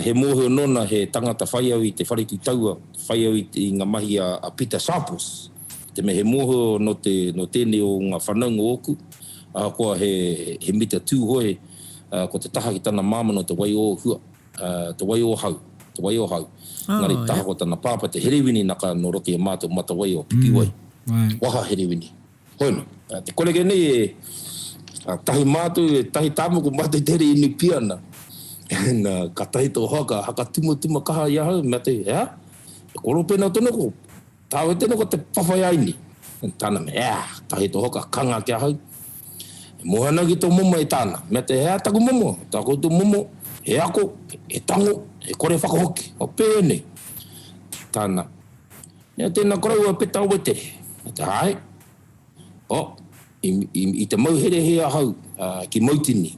he mōhio nōna he tangata whai au i te whare tū taua, whai au i ngā mahi a Pita Sharples. Te mea he mōhio nō tēnei o ngā whanaunga ōku, ahakoa he mita Tūhoe, ko te taha ki tana māmā nō Te Wai-o-Hua, Te Wai-o-Hau, Te Wai-o-Hau, engari taha ko tana pāpā Te Herewini naka nō roto i a mātou Matawai o Pipiwai, Waha Herewini. Hoi nō, te koreke nei e tahi mātou, e tahi tāmoko mātou i te here inu piana, na, ka tahi tō hoa ka hakatumatuma kaha i ahau, mea te, he aha? He koropena tonu ko Tāua tēnā ko te whawhai aini. Tāna mea, ea, tahi tō hoka kanga ki ahau. E moe ana ki tō momo e tāna. Mea te, he aha taku momo? Tā koutou momo, he ako, he tango, he kore whakahoki. O pēnei. Tāna, mea tēnā koroua Peta Wetere. Mea te, āe. Oh, i, i, i te mauherehe ahau ki Mautini.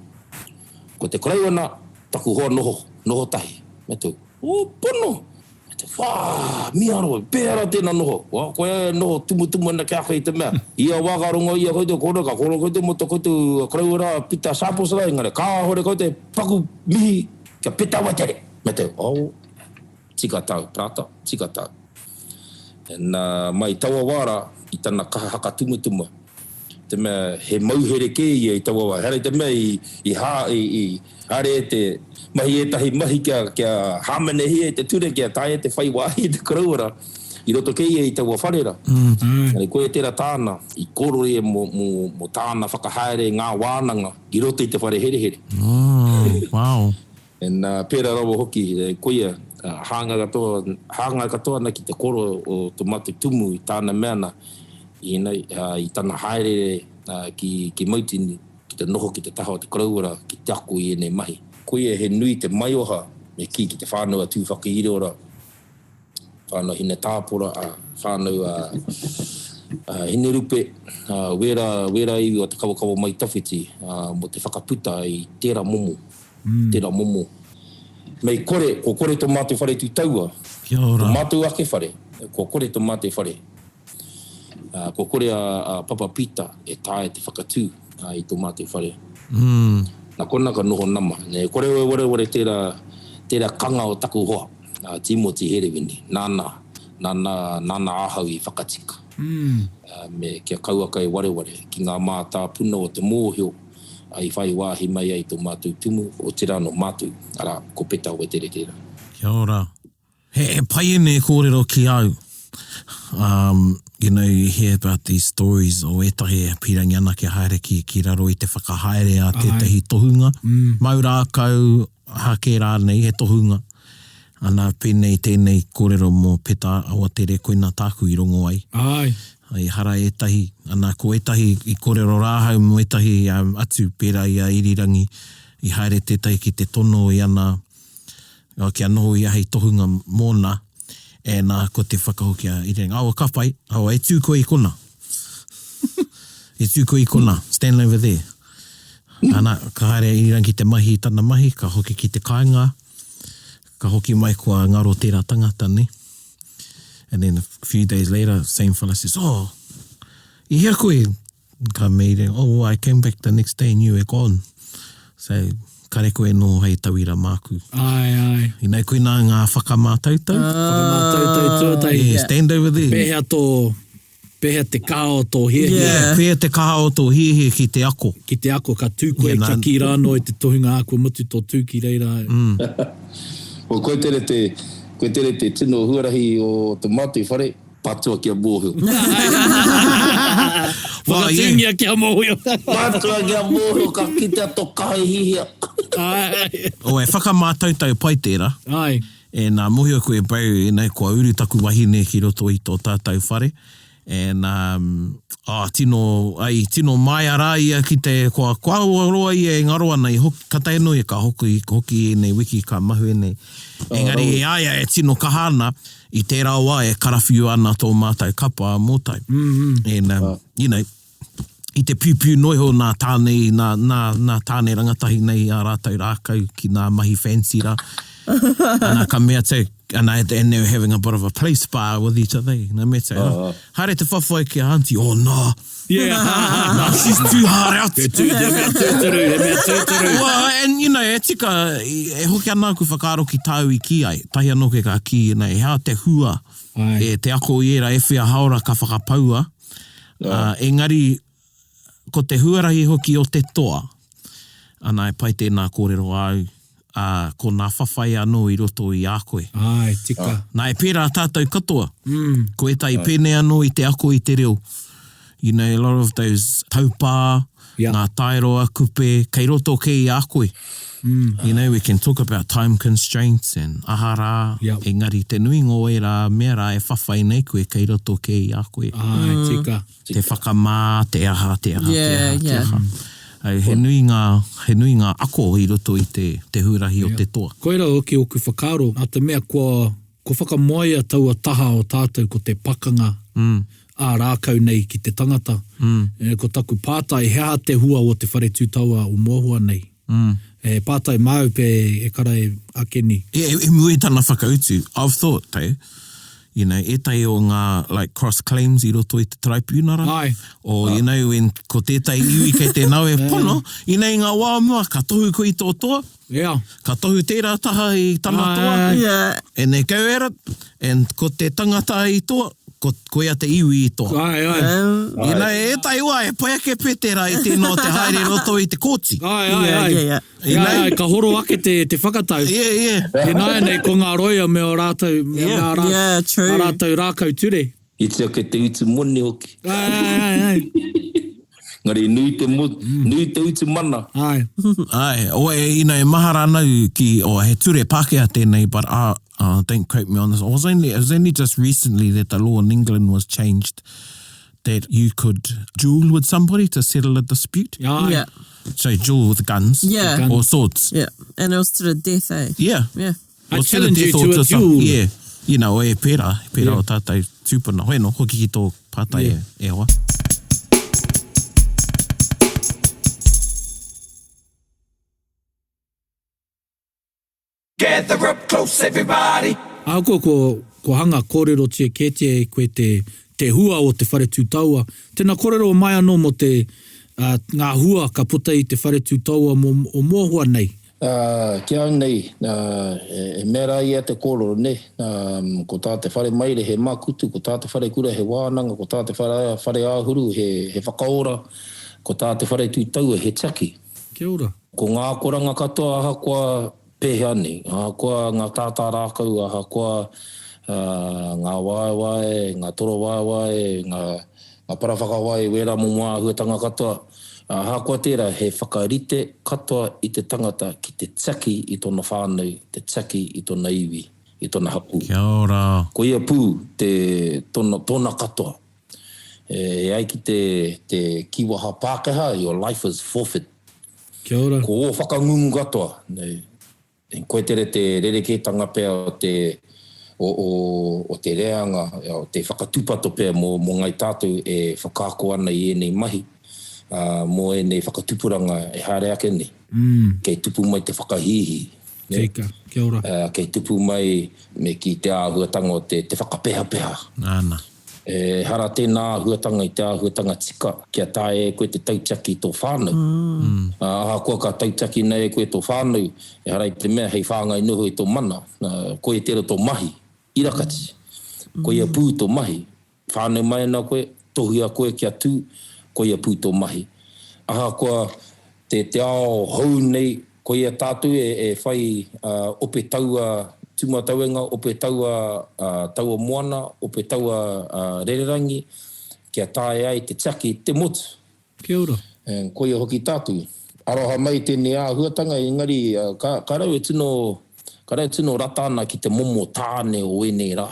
Ko te koroua na, taku hoa noho, noho tahi. Mea te, oh, pono! Mea te, whā, miharo, pēhea ra tēnā noho? Wā, koe e noho tumutumu ana ki a koe i te mea, i ia wā ka rongo ia koutou kōrero, ka kōrero koutou mō to koutou koroua rā, Pita Sharples rā, engari kāhore koutou e paku mihi kia Pita Wetere! Mea te, oh, Tika tau, Parata, tika tau. Na, mai taua wā rā, i tana kaha hakatumatuma, te mea he mauhere kē ia i taua wā. Ehara i te mea i, i hā, i, i haere e te mahi ētahi mahi kia, kia hāmenehia e te ture, kia taea te whai wāhi i te koroua rā. I roto kē ia i taua whare rā. Engari koia tērā tāna i kōrero ia mō, mō, mō tāna whakahaere ngā wānanga i roto i te whare herehere. Oh, wow. And pērā rawa hoki, koia, hāngai katoa, hāngai katoa ana ki te koro o to mātou tumu i tāna mea ana, you know, i tana haereere ki, ki Mautini, ki te noho ki te taha o te koroua rā, ki te ako i ēnei mahi. Koia he nui te maioha me kī ki te whānau a Tūwhakairiora, Whānau Hinetāpora, whānau a Hinerupe, wērā, wērā iwi o Te Kawakawa Mai Tawhiti mō te whakaputa i tērā momo, tērā momo. Mei kore, kua kore tō mātou whare tū taua, Kia ora. tō mātou ake whare, kua kore tō mātou whare. Kua kore a Papa Pita e taea te whakatū i tō mātou whare. Nā konā ka noho nama. E kore au e wareware tērā, tērā kanga o taku hoa, a Tīmoti Herewini. Nāna, nāna, nāna ahau i whakatika. Me kia kauaka e wareware ki ngā mātāpuna o te mōhio i whai wāhi mai ai tō mātou tumu, otirā nō mātou, arā, ko Peta Wetere tērā. Kia ora. He, he pai ēnei kōrero ki au. Um, you know, you hear about these stories o ētahi e pīrangi ana kia haere ki, ki raro i te whakahaere a tētahi tohunga. Mm. Mau rākau, aha kē rānei, he tohunga. Ana, pēnei tēnei kōrero mō Peta Awatere, koina tāku i rongo ai. Ai. I hara ētahi, ana, ko ētahi i kōrero rā ahau mō ētahi um, atu, pērā i a Irirangi, i haere tētahi ki te tono i ana, Oh, kia noho ia hei tohunga mōna, e nā, ko te whakahoki a Irirangi, Oh, ka pai, oh, e tū koe i kona. E tū koe i kona, stand over there. Ana, ka haere a Irirangi ki te mahi i tana mahi, ka hoki ki te kāinga, ka hoki mai kua ngaro tērā tangata, nē. And then a few days later, same fella says, Oh, i hea koe? Ka mea, oh, I came back the next day and you were gone. So, kare koe noho hei tauira māku. Āe, āe. You know, koinā ngā whakamātautau. Whakamātautau tuatahi. Yeah, stand over there. Pēhea tō, pēhea te kaha o tō hiahia. Yeah, pēhea te kaha o tō hiahia ki te ako. Ki te ako, ka tū koe, kia kī rānō i te tohunga ā, kua mutu tō tū ki reira. Well, koe tere te, koe tere te tino huarahi o to mātou whare. Patua kia mōhio. Whakatūngia kia mōhio. Patua kia mōhio ka kitea to kaha i hihia. Āe. Oh, e whakamātautau pai tērā. Āe. And uh, mōhio koe bro, you know, kua uru taku wahine ki roto i tō tātou whare. And um, oh, tino, ai, tino māia rā ia ki te, kua, kua roa ia e ngaro ana, i hoki, katahi anō ia ka hoki, hoki i ēnei wiki ka mahue nei. Engari i a ia e tino kaha ana, i tērā wā e karawhiua ana tō mātou kapa a Mōtai. And um, you know, i te piupiu noa iho nā tāne, nā, nā, nā tāne rangatahi nei ā rātou rākau ki nā mahi fancy rā. Ana ka mea atu, ana, and they were having a bit of a play spar with each other. Na mea atu, oh, haere te whawhai ki a auntie, oh no. Yeah. Nah, she's too hard out. He tū, he mea tūturu, he mea tūturu. Well, and you know, e tika, e hoki ana aku whakaaro ki tāu i kī ai. Tahi anō koe ka kī, you know, he aha te hua, Ai. e te ako i ērā e whia haora ka whakapaua, Ā, engari, ko te huarahi hoki o te toa, ana, e pai tēnā kōrero āu, ā, ko nā whawhai anō i roto i a koe. Āe, tika. Nā, e pērā tātou katoa. Ko ētahi pēnei anō i te ako i te reo. You know, a lot of those taupā, Yeah. ngā taeroa, kupe, kei roto kē i a koe. You know, we can talk about time constraints and aha rā, Yep. engari te nuinga o ērā mea rā e whawhai nei koe kei roto kē i a koe. Āe, tika. Te whakamā, te aha, te aha, te Yeah, aha, te yeah. aha. Ai, he nui ngā, he nui ngā ako i roto i te, te huarahi o te toa. Koirā hoki ōku whakaaro, nā te mea kua, kua whakamoea taua taha o tātou ko te pakanga ā-rākau nei ki te tangata. E, ko taku pātai, he aha te hua o te whare tū taua o Moahoa nei? E pātai māu pe e kara e Akeni. E, i mua i tana whakautu, I've thought though, you know, ētahi o ngā like cross claims i roto i te taraipiunara, Āe. or you know, when ko tētahi iwi kei te nawe pono, you know, i ngā wā o mua, ka tohu koe i tō toa, Yeah. ka tohu tērā taha i tana Āe, toa, āe. Yeah. and they go at it, and ko te tangata i toa, ko, koia te iwi i toa. Āe, āe. You know, ētahi wā e pai ake pea tērā i tēnā o te haere i roto i te kōti. Āe, āe, Yeah, āe. yeah, yeah. Āe, āe, ka horo ake te, te whakatau. Yeah, yeah. Ināianei ko ngā roia me ō rātou, me Yeah. ngā rā, Yeah, true. ā rātou rākau ture. Iti ake te utu moni hoki. Āe, āe, āe, āe. Engari nui te mo, nui te utu mana. Āe. Āe, o e, you know, e mahara ana au ki, oh, he ture Pākehā tēnei, but uh, uh, don't quote me on this, it was only, it was only just recently that the law in England was changed that you could duel with somebody to settle a dispute. Āe. Yeah. So duel with guns Yeah. Guns. or swords. Yeah. And it was to the death, eh? Yeah. Yeah. I Or to the challenge you death or to a to some- duel. Yeah. You know, e pērā, e pērā Yeah. o tātou tūpuna. Hoi anō, hoki ki tō pātai Yeah. e, e hoa. Gather up close, everybody. Ahakoa ko, ko hanga kōrerotia kētia e koe te, te hua o te whare tū taua, tēnā kōrero mai anō mō te, uh, ngā hua ka puta i te whare tū taua mō, o Moahoa nei. Ā, ki au nei, ā, e mea rā ia te kōrero, nē, ā, ko tā te whare maire he makutu, ko tā te whare kura he wānanga, ko tā te whare, whare āhuru he, he whakaora, ko tā te whare tū taua he tiaki. Kia ora. Ko ngā akoranga katoa ahakoa Pēhea nei, ahakoa ngā tātā rākau, ahakoa ngā waewae, ngā toro waewae, ngā, ngā para whakawai, wērā momo āhuatanga katoa, ahakoa tērā, he whakarite katoa i te tangata ki te tiaki i tōna whānau, te tiaki i tōna iwi, i tōna hapū. Kia ora. Koia pū te, tōna, tōna katoa. E ai ki te, te kīwaha Pākehā, your life is forfeit. Kia ora. Ko ō whakangungu katoa, koe tere te rerekētanga pea o te, o, o, o te reanga, o te whakatūpato pea mō, mō Ngāi Tātou e whakaako ana i ēnei mahi, ā, mō ēnei whakatupuranga e haere ake nei. Mm. Kei tupu mai te whakahīhī. Nē? Tika. Kia ora. Ā, kei tupu mai me kī te āhuatanga o te, te whakapehapeha. Nāna. Ehara tēnā āhuatanga i te āhuatanga tika kia taea e koe te tautiaki i tō whānau. Ahakoa ka tautiakina e koe tō whānau, ehara i te mea hei whāngai noho i tō mana, koia tērā tō mahi, irakati. Koia pū tō mahi. Whānau mai ana koe, tohua koe kia tū, koia pū tō mahi. Ahakoa te, te ao hou nei, koia tātou e, e whai ope taua. Tūmatauenga, ope taua, taua moana, ope taua rererangi, kia taea ai te tiaki te motu. Kia ora. Koia hoki tāku. Aroha mai tēnei āhuatanga, engari ka, ka rau e tino, ka rau e tino rata ana ki te momo tāne o ēnei rā.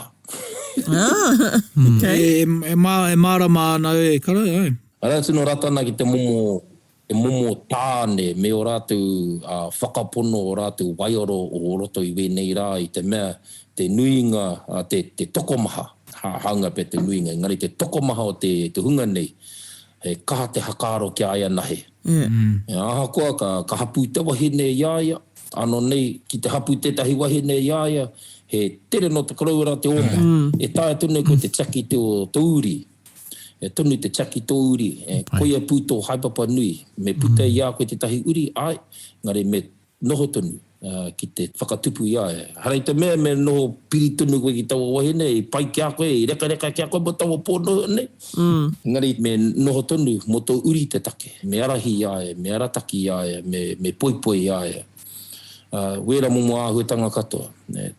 Ah, okay. E, e, mā, e mārama ana au e kara, āe. Ka rau e tino rata ana ki te momo, te momo tāne me ō rātou whakapono, ō rātou waiaro o roto i wēnei rā i te mea te nuinga, te, te tokomaha, hāunga pea te nuinga, engari te tokomaha o te, te hunga nei, He kaha te hakaaro ki a ia nahe. Ahakoa ka, ka hapū te wahine i a ia, ano nei, ki te hapū tētahi wahine i a ia, he tere nō te koroua rā te oma. E taea tonu e koe te tiaki te o tō uri. E tonu te tiaki tō uri. E, koia pū tō haepapa nui. Me puta i a koe tētahi uri, āe, engari me noho tonu ki te whakatupu i a ia. Ehara i te mea me noho piri tonu koe ki taua wahine, i pai ki a koe, i rekareka ki a koe mō taua pō noho nei. Engari me noho tonu mō tō uri te take, me arahi i a ia, me arataki i a ia, me, me poipoi i a ia. Wēra momo āhuatanga katoa.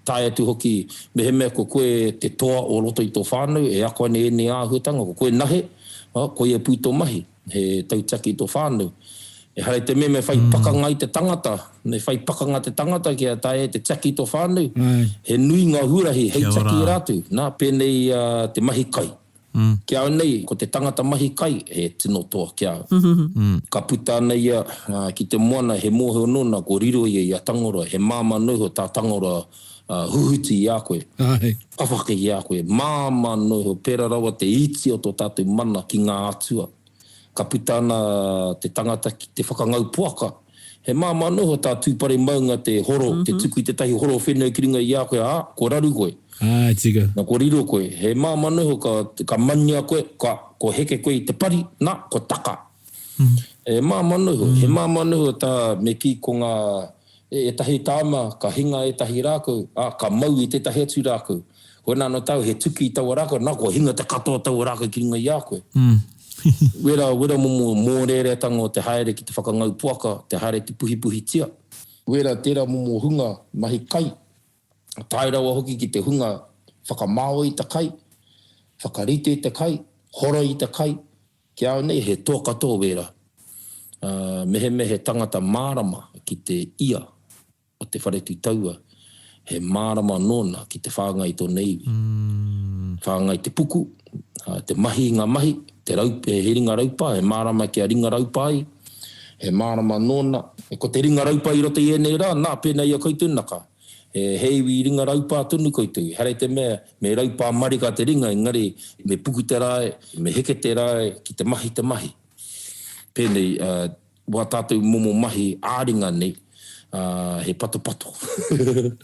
Tae atu hoki, mehemea ko koe te toa o roto i tō whānau e ako ana i ēnei āhuatanga, ko koe nahe, koia pū tō mahi. He tautiaki tō whānau. Ehara i te mea me whai pakanga i te tangata, me whai pakanga te tangata kia taea e te tiaki tō whānau. He nui ngā huarahi hei tiaki i rātou. Nā, pēnei te mahi kai. Ki a au nei, ko te tangata mahi kai, he tino toa ki a au. Ka puta ana ia ki te moana, he mōhio nōna ko riro ia i a Tangaroa, he māmā noa iho tā Tangaroa huhuti i a koe, kawhake i a koe, māmā noa iho, pērā rawa te iti o tō tātou mana ki ngā atua. Ka puta ana te tangata ki te whakangau poaka, he māmā noa iho tā Tūpare maunga te horo, te tuku i tētahi horo whenua ki runga i a koe, ā, kua raru koe. Āe, tika. Na, kua riro koe. He māmā noa iho ka, ka mania koe, ka, kua heke koe i te pari, na, kua taka. He māmā noa iho, he māmā noa iho tā me kī ko ngā, ētahi tāma ka hinga ētahi rākau, ā, ka mau i tētahi atu rākau. Koinā anō tāu he tuki i taua rākau, nā kua hinga te katoa o taua rākau ki runga i a koe. Wera, wera momo mōreareatanga o te haere ki te whakangau poaka, te haere te puhipuhitia. Wera tērā momo hunga mahi kai, tae rawa hoki ki te hunga whakamāoi i te kai, whakarite i te kai, horoi i te kai, Ki a au nei, he toa katoa wērā. Ā, mehemea he tangata mārama ki te ia o te whare tū taua, he mārama nōna ki te whāngai i tōna iwi. Whāngai te puku, ā, te mahi i ngā mahi, te rau, he ringa raupā, he mārama kia ringa raupā ai, he mārama nōna. Ko te ringa raupā i roto i ēnei rā, nā, pēnā i a koutou naka, He iwi ringa raupā tonu koutou. Ehara i te mea me raupā marika te ringa, engari me puku te rae, me heke te rae ki te mahi te mahi. Pēnei, wā tātou momo mahi ā-ringa nei, he patopato.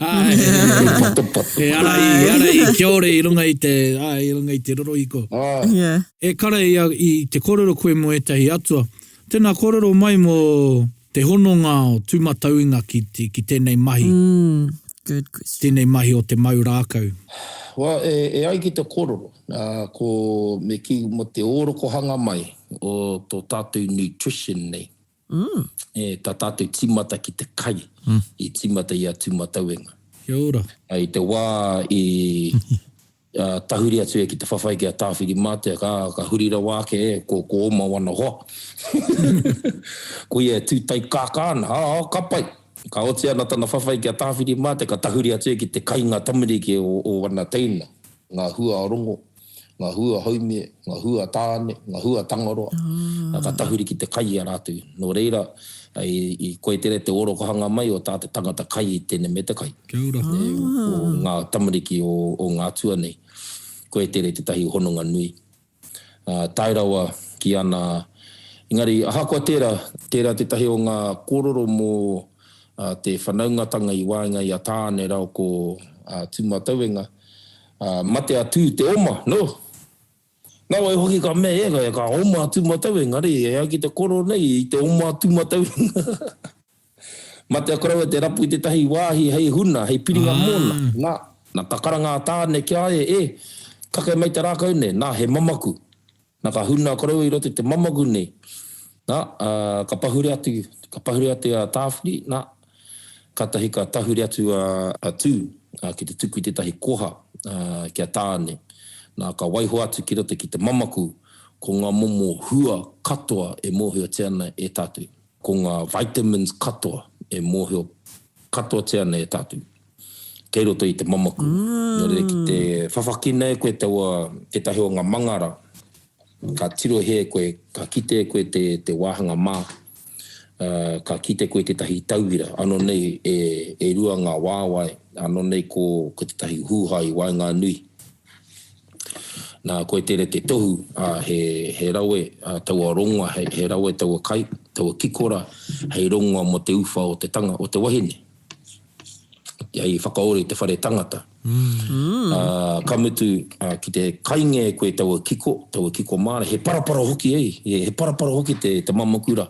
Āe, He patopato. He arahi, he arahi kiore i runga i te, āe, i runga i te rorohiko. Āe. E kara i a, i te kōrero koe mō ētahi atua. Tēnā kōrero mai mō Te hononga o Tūmatauenga ki, ki tēnei mahi. Mm, good question. Tēnei mahi o te mau rākau. Well, e, e ai ki te kōrero, uh, ko, me kī mō te ōrokohanga mai o tō tātou nutrition nei, mm. e, tā tātou tīmata ki te kai, mm. i tīmata i a Tūmatauenga. Kia ora. I te wā i Ā, tahuri atu ia ki te whawhai ki a Tāwhirimātea, ka, ka huri rawa ake, e, ko, ko oma wana hoa. Ko ia e tū taikākā ana, ā, ka pai. Ka oti ana tana whawhai ki a Tāwhirimātea, ka tahuri atu ia ki te kai ngā tamariki o, o wana teina, ngā hua a Rongo, ngā hua Haumie, ngā hua Tāne, ngā hua Tangaroa. Ā, ka tahuri ki te kai i a rātou. Nō reira, i, i koe tere te orokohanga mai o tā te tangata kai i tēnei me te kai. Kia ora. O ngā tamariki o, o ngā atua nei. Koe tere tētahi hononga nui. Ā, tae rawa ki ana, engari ahakoa tērā, tērā tētahi o ngā kōrero mō te whanaungatanga i waenga i a Tāne rāua ko Tūmatauenga, ā, mate a Tū te oma, no! Nāwai hoki ka mea e, ka oma a Tūmatauenga, engari e ai ki te koro nei, i te oma a Tūmatauenga. Mate a koroua te rapu i tētahi wāhi hei huna, hei piringa mōna. Nā, nā, ka karanga a Tāne ki a ia, E, kake mai te rākau nei, nā, he mamaku. Nā, ka huna a koroua i roto i te mamaku nei. Nā, ā, ka pahure atu, ka pahure atu a Tāwhiri, nā. Kātahi ka tahuri atu a Tū ki te tuku i tētahi koha ki a Tāne. Nā, ka waiho atu ki roto ki te mamaku ko ngā momo hua katoa e mōhiotia ana e tātou. Ko ngā vitamins katoa e mōhio katoatia ana e tātou. Kei roto i te mamaku. Nō reira ki te whawhakina e koe taua, tētahi o ngā mangara, Ka tirohia e koe, ka kite e koe te, te wāhanga mā, ā, ka kite koe tētahi tauira, anō nei e, e rua ngā wāwae, anō nei ko, ko tētahi hūhā i waenganui. Nā, koe tērā te tohu, ā, he, he rawe, ā, taua rongoa, he, he rawe taua kai, taua kikora, hei rongoa mō te uwha o te tanga, o te wahine. Hei whakaora i te whare tangata. Ā, ka mutu, ā, ki te kainga e koe taua kiko, taua kiko māra, he parapara hoki ei, he parapara hoki te, te mamakura.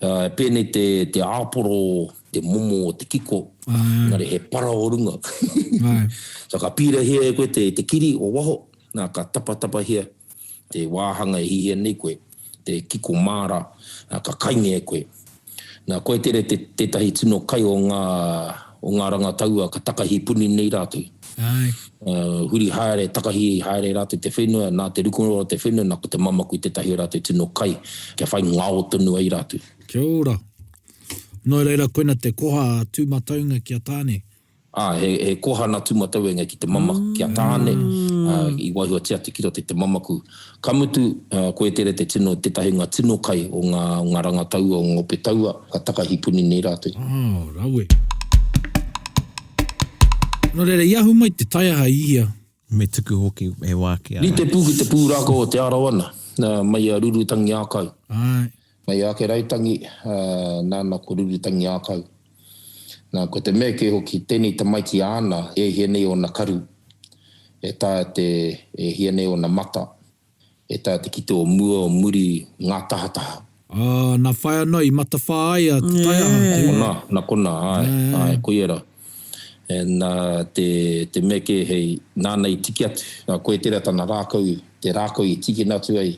Ā, pēnei te, te āporo, te momo o te kiko, engari he para o runga. So ka pīrahia e koe te, te kiri o waho, nā, ka tapatapahia te wāhanga e hihia nei koe, te kiko māra, ā, ka kainga e koe. Nā, koe tere te, tētahi tino kai o ngā, o ngā rangataua ka takahi puni nei rātou. Āe. Ā, huri haere, takahi haere rātou te whenua, nā te rukunga o te whenua, nā ko te mamaku tētahi o rātou tino kai, kia whai ngao tonu ai rātou. Kia ora. Nō reira koina te koha a Tūmataunga ki a Tāne. Ā, he, he koha nā Tūmatauenga ki te mamaku, ki a Tāne, ā, i waihotia atu ki roto i te mamaku. Ka mutu, ā, koe tērā te tino, tētahi o ngā tino kai o ngā, o ngā rangataua, o ngā ope taua, ka takahi puni nei rātou. Ā, rawe. Nō reira, i ahu mai te taiaha i hea? Me tuku hoki he wā ki a. Rite pū ki te pūrākau o Te Arawa nā, mai i a Rurutangiākau. Āe. Mai i a Akerautangi, ā, nāna ko Rurutangiākau. Nā, ko te mea kē hoki, tēnei tamaiti āna, e hia nei ōna karu, e taea te, e hia nei ōna mata, e taea te kite o mua, o muri, ngā tahataha. Ā, nā whai anō i matawhā ai a Te Taiaha, te uri. Nā, nā konā, āe, āe, koia rā. And, nā, te, te mea kē hei, nāna i tiki atu, nā, koia tērā tana rākau, te rākau i tikina atu ai,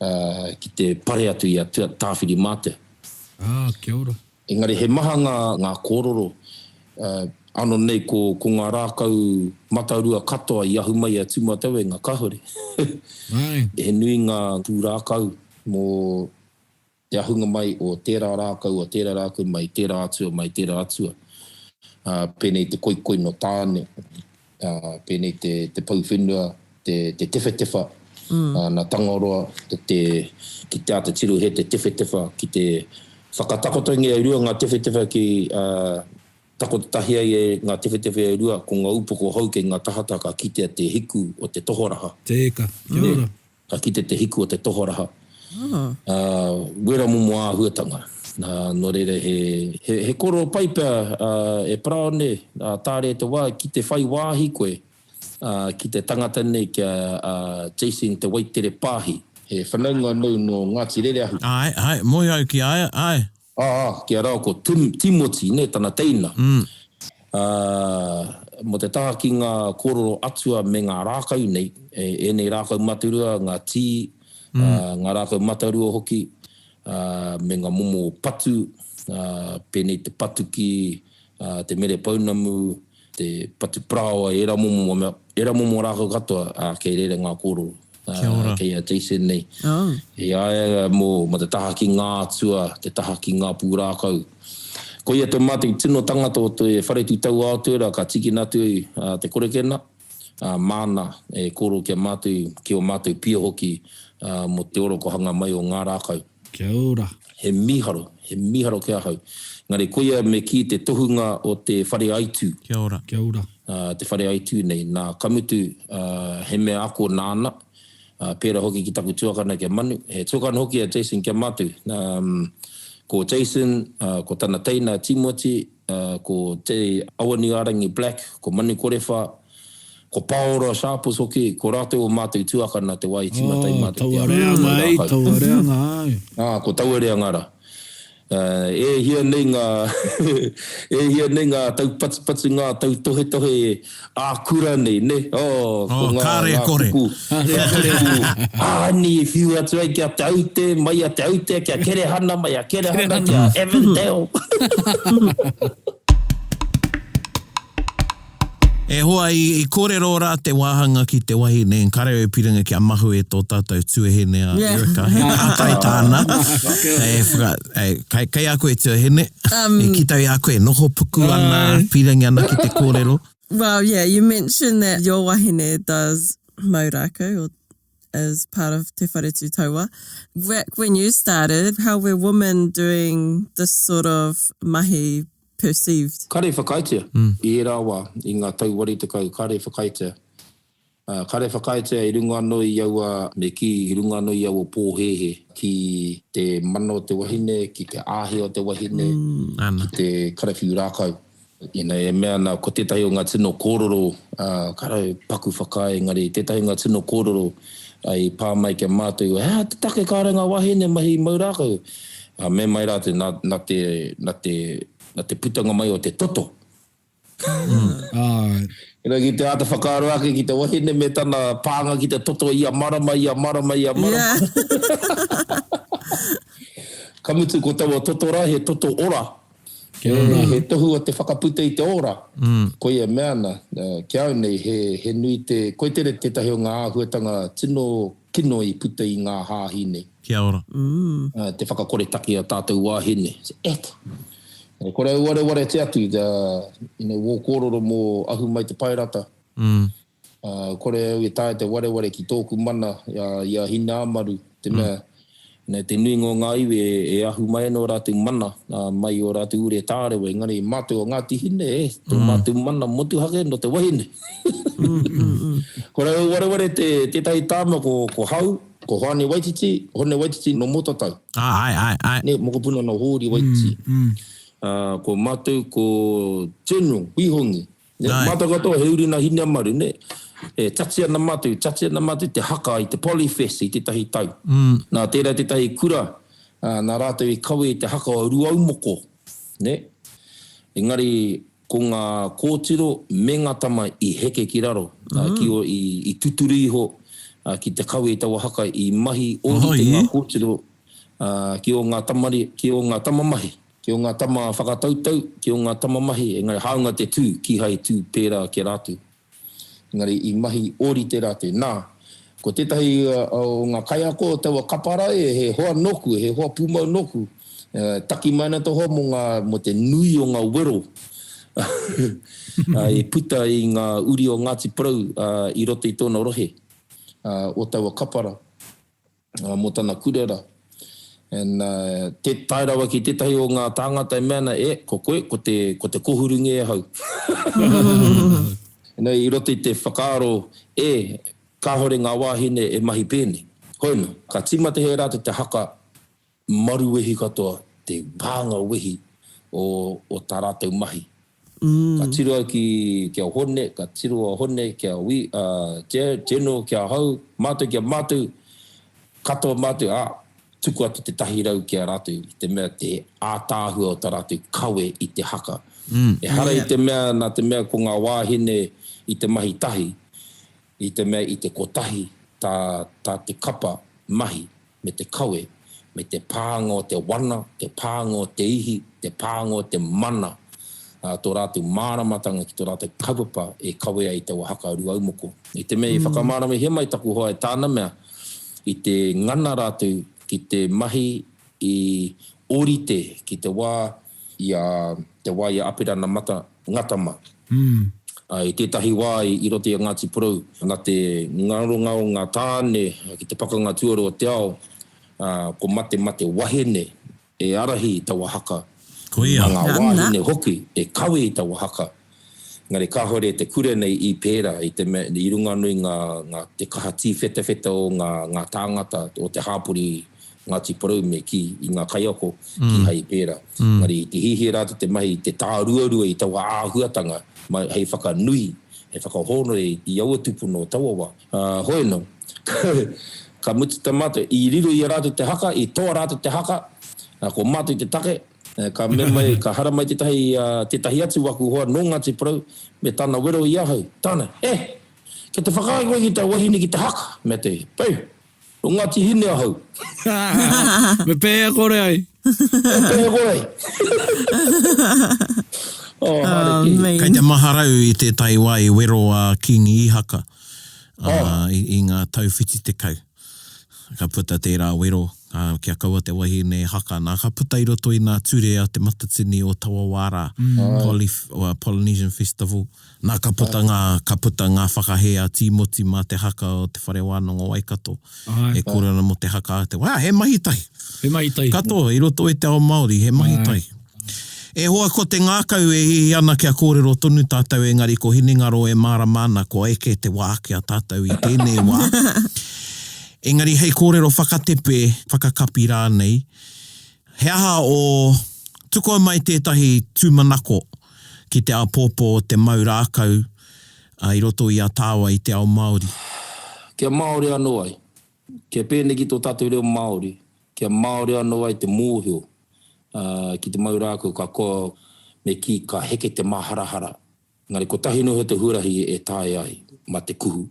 ā, ki te pare atu i a Tāwhirimātea. Ā, kia ora. Engari he maha ngā, ngā kōrero, ano nei ko, ko ngā rākau matarua katoa i ahu mai i a Tūmatauenga, kāore. He nui ngā pūrākau mō te ahunga mai o tērā rākau, o tērā rākau mai tērā atua, mai tērā atua. Ā, pēnei te koikoi nō Tāne, ā, pēnei te, te pou whenua, te, te tewhetewha, ā, nā Tangaroa, te, te, ki te āta tirohia te tewhetewha, ki te whakatakotongia e rua ngā tewhetewha ki, ā, takoto tahi ai e ngā tewhetewha e rua, ko ngā upoko hou kei ngā tahataha ka kitea te hiku o te tohoraha. Tēka. Kia ora. Ka kite te hiku o te tohoraha. Ā, wera momo āhuatanga. Ā, nō reira he, he, he koro pai pea, ā, e Paraone, ā, tāre te wā ki te whai wāhi koe, ā, ki te tangata nei ki a, a Jason Te Waitere Pāhi. He whanaunga nōu nō Ngāti Rereahu. Āe, āe, moe au ki a ia, āe. Ā, ki a rāua ko Tim, Timoti, nē, tana teina. Ā, mō te taha ki ngā kōrero atua me ngā rākau nei, ēnei rākau matarua, ngā tī, ā, ngā rākau matarua hoki, ā, me ngā momo patu, ā, pēnei te patuki, ā, te mere pounamu, te patu parāoa, ērā momo mea, ērā momo rākau katoa, ā, kei reira ngā kōrero, ā, kei a Jason nei. I a ia mō, mō te taha ki ngā atua, te taha ki ngā pūrākau. Koia tō mātou tino tangata o te Whare Tū Tau Aotearoa ka tīkina atu ai te korekena, ā, māna e kōrero ki a mātou, ki ō mātou pia hoki, ā, mō te orokohanga mai o ngā rākau. Kia ora. He mīharo, he mīharo ki ahau. Engari koia me kī te tohunga o te whare aitū. Kia ora. Kia ora. Ā, te whare aitū nei. Nā, ka mutu, ā, he mea ako nāna, ā, pērā hoki ki taku tuakana ki a Manu. He tuakana hoki a Jason ki a mātou. Nā, ko Jason, ā, ko tana teina a Tīmoti, ā, ko Te Awanuiārangi Black, ko Manu Korewha, Ko Paora Sharples hoki, ko rātou o mātou tuakana te wā i tīmata i mātou te ako i tō rākau. Taua reanga ai. Ā, ko taua reanga rā. E hia nei ngā, e hia nei ngā taupatupatu, ngā tautohetohe ā-kura nei, nē? Oh, ko ngā, ngā kupu, ngā kupu āni i whiu atu ai ki a Te Aute, mai a Te Aute, ki a Kerehana, mai a Kerehana, ki a Avondale. E hoa, i, i kōrero rā te wāhanga ki te wahine, kare au piranga kia mahue tō tātou tuahine a yeah. Erica. He pātai tāna. E, whaka, e, kei, kei a koe tuahine. Um, e kitau i a koe, noho puku ana, pirangi ana ki te kōrero. Well, yeah, you mentioned that your wahine does mau rākau or as part of Te Whare Tū Taua. Back when you started, how were women doing this sort of mahi perceived? Kare i whakaaetia i ērā wā, i ngā tau 80, kare i whakaaetia. Kare i whakaaetia i runga anō i aua, me kī, i runga anō i aua pōhēhē ki te mana o te wahine, ki te āhea o te wahine, ki te karawhiu rākau. You know, e mea ana, ko tētahi o ngā tino kōrero, kāre au paku whakaae, engari tētahi o ngā tino kōrero i pā mai ki a mātou, he aha te take kāre ngā wāhine mahi mau rākau? Ā, me mai rātou, nā, nā te, nā te, nā te putanga mai o te toto. Āe. You know, ki te āta whakaaro ake ki te wahine me tana pānga ki te toto ia marama, ia marama, ia marama. Yeah. Ka mutu ko taua toto rā, he toto ora. Kia ora. He tohu o te whakaputa i te ora. Koia e mea ana, ki a au nei, he nui te, koia tērā tētahi o ngā āhuatanga tino kino i puta i ngā hāhi nei. Kia ora. Te whakakoretake a tātou wāhine. Et! E kore au warewaretia atu, you know, wō kōrero mō Ahu Mai Te Paerata. Kore au e taea te wareware ki tōku mana i a Hineāmaru, te mea, nei, te nuinga o ngā iwi e ahu mai ana ō rātou mana mai i ō rātou ure tārewa, engari mātou o Ngāti Hine, e, tō mātou mana motuhake nō te wahine. Kore au e wareware te, tētahi tāma ko, ko Hau, ko Hoani Waititi, Hone Waititi nō Motatau. Ah, āe, āe, āe. Nē, mokopuna nō Hōri Waititi. Ko mātou ko General Wihongi, Nē, mātou katoa he uri nā Hineamaru, nē. E tati ana mātou, tati ana mātou te haka i te Polyfest i tētahi tau. Nā, tērā tētahi kura, nā rātou i kawe i te haka o Ruaumoko, nē. Engari, ko ngā kōtiro me ngā tama i heke ki raro, ki o, i, i tuturu iho ki te kawe i taua haka, i mahi ōrite ngā kōtiro ki ō ngā tamari, ki ō ngā tama mahi. Ki o ngā tama whakatautau, ki o ngā tama mahi, engari hāunga te tū, kīhai tū pērā ki a rātou. Engari i mahi ōrite rātou. Nā, ko tētahi o ngā kaiako o taua kapa rā, he hoa nōku, he hoa pūmau nōku, taki mai ana te hoa mō ngā, mō te nui o ngā wero i puta i ngā uri o Ngāti Porou i roto i tōna rohe o taua kapa rā. mō tana kura rā. And tē tae rawa ki tētahi o ngā tāngata e mea ana, e, ko koe, ko te, ko te kohurungi e hau. Engari i roto i te whakaaro, e, kāore ngā wāhine e mahi pēnei. Hoi nō, ka tīmata he rātou te haka maruwehi katoa, te pānga wehi o, o tā rātou mahi. Ka tiro au ki, ki a Hone, ka tiro a Hone ki a Wi, a General ki ahau, mātou ki a mātou, katoa mātou, ā, tuku atu te 100 ki a rātou i te mea te ātaahua o tā rātou kawe i te haka. Ehara i te mea nā te mea ko ngā wāhine i te mahi tahi, i te mea i te kotahi tā, tā te kapa mahi me te kawe, me te pānga o te wana, te pānga o te ihi, te pānga o te mana, ā, tō rātou māramatanga ki tō rātou kaupapa e kawea i taua haka Rūaumoko. I te mea i whakamāramahia mai taku hoa e tāna mea, i te ngana rātou ki te mahi i ōrite ki te wā i a, te wā i a Apirana Mata, Ngata mā. Ā, i tētahi wā i roto i a Ngāti Porou, nā te ngaronga o ngā tāne ki te pakanga tuarua o te ao, ā, ko mate mate wahine e ārahi i taua haka, Koia. mā ngā wāhine hoki e kawe i taua haka. Engari kāore te kura nei i pērā, i te mea, i runga anō i ngā, ngā, te kaha tīwhetawheta o ngā, ngā tāngata o te hāpori Ngāti Porou me kī, i ngā kaiako, kīhai i pērā. Engari i te hihia rātou te mahi, te tāruarua i taua āhuatanga hei whakanui, hei whakahōnore i aua tūpuna o taua wā. Ā, hoi anō, ka mutu tā mātou, i riro i a rātou te haka, i toa rātou te haka, ko mātou te take, ka mea mai, ka haramai tētahi, tētahi atu waku hoa nō Ngāti Porou me tana wero i ahau, tāna, E! Kei te whakaae koe ki tā wahine ki te haka? Me te, Pei! Nō Ngāti Hine ahau. Me pēhea kore ai? Me pēhea kore ai? Oh, haere Oh, kē. mean. Kei te maharau i tētahi wā i wero a Kīngi Īhaka i, i ngā tau 70. Ka puta tērā wero, ā, kia kaua te wahine e haka. Nā, ka puta i roto i ngā ture a Te Matatini o taua wā rā, Poly, Polynesian Festival. Nā, ka puta ngā, ka puta ngā whakahē a Tīmoti mā te haka o Te Whare Wānanga o Waikato. E kōrero ana mō te haka a te wā, he mahi tahi. He mahi tahi. Katoa, i roto i te ao Māori, he mahi tahi. E hoa, ko te ngākau e hihi ana kia kōrero tonu tātou engari ko hinengaro e mārama ana kua eke te wā ki a tātou i tēnei wā. Engari hei kōrero whakatepe, whakakapi rānei, he aha o, tukua mai tētahi tūmanako ki te āpōpō o te mau rākau i roto i a tāua i te ao Māori? Kia Māori anō ai. Kia pēnei ki tō tātou reo Māori, kia Māori anō ai te mōhio ki te mau rākau ka koa me kī ka heke te māharahara. Engari kotahi noa iho te huarahi e taea ai, mā te kuhu.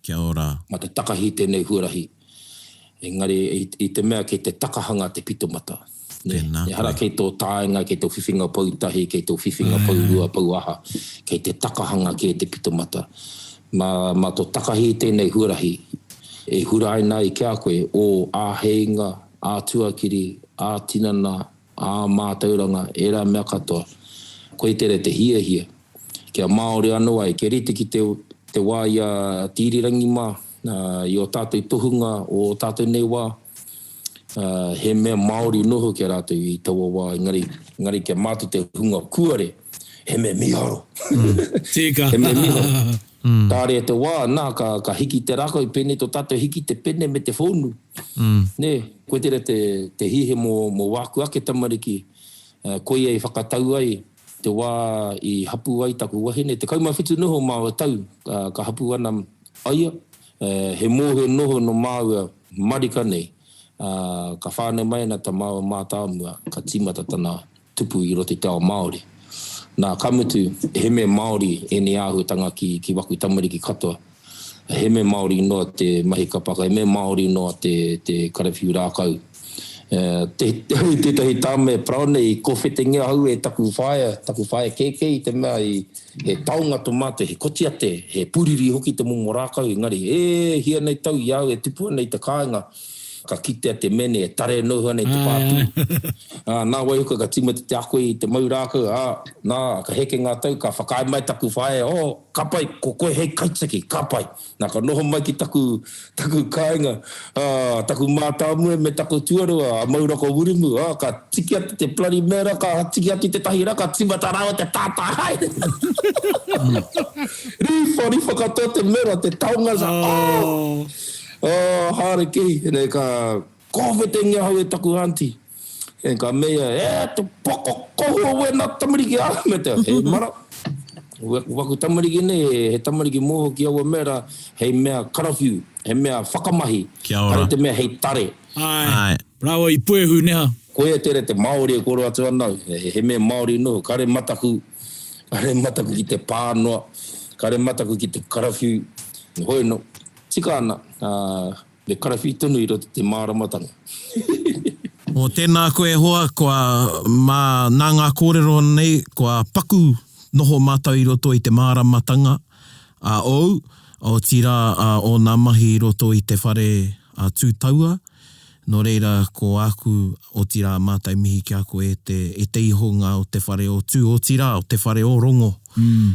Kia ora. Mā te takahi tēnei huarahi. Engari i te mea kei te takahanga te pitomata. Nē? Tēnā koe. Ehara kei tō taenga, kei tō whiwhinga pou tahi, kei tō whiwhinga pou rua, pou aha. Kei te takahanga kē te pitomata. Mā, mā tō takahi i tēnei huarahi e huraina ai ki a koe ō āheinga, ā-tuakiri, ā-tinana, ā-mātauranga, ērā mea katoa. Koia tērā te hiahia, kia Māori anō ai, kia rite ki te, te wā i a Te Irirangi mā, i ō tātou tohunga o ō tātou nei wā, he mea Māori noho ki a rātou i taua wā, engari, engari kia mātou te hunga kuare, he mea mīharo. Tika. He mea mīharo. Kāre te wā, nā, ka, ka hiki te rākau, pēnei tō tātou hiki te pene me te whonu. Nē, koe tērā te, te hihi mō, mō wāku ake tamariki, koia i whakatau ai te wā i hapū ai taku wahine, 17 noho māua tau ka hapū ana a ia, he mōhio noho nō māua marika nei, ka whānau mai ana ta māua mātāmua, ka tīmata tana tupu i roto i te ao Māori. Nā, ka mutu, he mea Māori ēnei āhuatanga ki, ki waku tamariki katoa. He mea Māori noa te mahi kapaka, he mea Māori noa te, te karawhiu rākau. Te, tētahi tāme paraone i kowhetengia ahau e taku whaea, taku whaea kēkē i te mea i, he taonga to mātou, he kotiate, he puriri hoki te momo rākau, engari, e hia nei tau i a au e tupu ana i te kāinga, Ka kitea te mene e tare noho ana i te pātū. Ā, nā wai hoki ka tīmata te ako i te mau rākau, ā, nā, ka heke ngā tau, ka whakaae mai taku whaea, oh, ka pai, ko koe hei kaitiaki, ka pai. Nā, ka noho mai ki taku, taku kāinga, ā, taku mātāmua me taku tuarua, a Maurako Wiremu, ā, ka tiki atu te bloody mea rā, ka tiki atu tētahi rā, ka tīmata rāua te tātā haere. Riwhariwha katoa te mea rā, te taonga, oh! Oh, haere kei, nei ka kōwhetengia ahau e taku aunty. E ka mea ia, e te poko kohua wena tamariki a me te, he mara. Waku tamariki nei, he tamariki moho ki aua mea ra, hei mea karawhiu, he mea whakamahi, Kia ora. kare te mea hei tare. Ae. Ae. Rawa i puehu neha. Koia tera te Maori e koro atu ana au, he mea Maori noho, kare mataku, kare mataku ki te pā noa, kare mataku ki te karawhiu, hoi no. Tika ana, ā, me karawhiu tonu i roto i te māramatanga. O, tēnā koe e hoa, kua, mā, nā ngā kōrero nei, kua paku noho mātou i roto i te māramatanga a ōu, otirā a ōna mahi i roto i te whare a Tūtaua, nō reira ko āku, otirā mātou mihi ki a koe e te, e te ihonga o te whare o Tū, otirā o te whare o Rongo,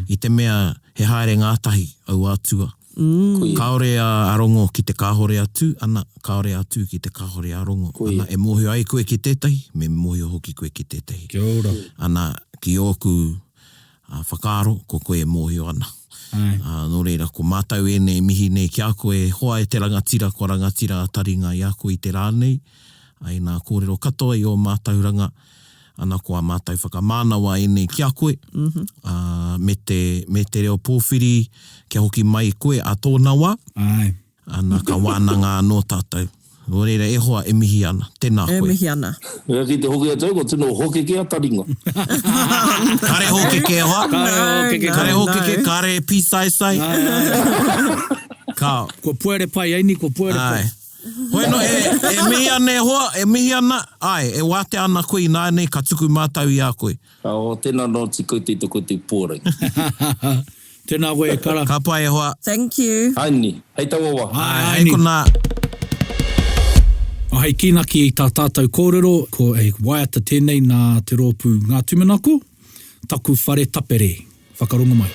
i te mea he haere ngātahi aua atua. Koia. Kāore a Rongo ki te kāhore a Tū, ana, kāore a Tū ki te kāhore a Rongo. Koia. Ana, e mōhio ai koe ki tētahi, me mōhio hoki koe ki tētahi. Kia ora. Ana, ki ōku whakaaro, ko koe e mōhio ana. Āe. Ā, nō reira, ko mātou ēnei mihi nei ki a koe, e hoa e te rangatira, kua rangatira a taringa i a koe i te rā nei, ā, i ngā kōrero katoa i ō mātauranga, Ana ko a mātou whakamānawa ēnei ki a koe, ā, me te, me te reo pōwhiri kia hoki mai koe a tōna wā. Āe. Ana ka wānanga anō tātou. Nō reira, e hoa, e mihi ana. Tēnā E koe. mihi ana. Mea ki te hoki atu au, kua tino hokeke a taringa. Kare hōkeke e hoa. Kare hōkeke. No, Kare no. hōkeke, kare pīsaisai. Āe, āe. Ka. Kua puere pai, Aini, kua puere pai. Āe. Hoi no, e, e mihi ana e hoa, e mihi ana, ae, e wātea ana koe ināianei ka tuku mātau i a koe. Oh, tēnā noa atu koutou i to koutou pōrangi. Tēnā koe e kara. Ka pai e hoa. Thank you. Aini, hei taua wa. Ae, Hei konā. Hei kīnaki i tā tātou kōrero, ko he waiata tēnei nā te rōpū Ngā Tūmanako, Taku Whare Tapere. Whakarongo mai.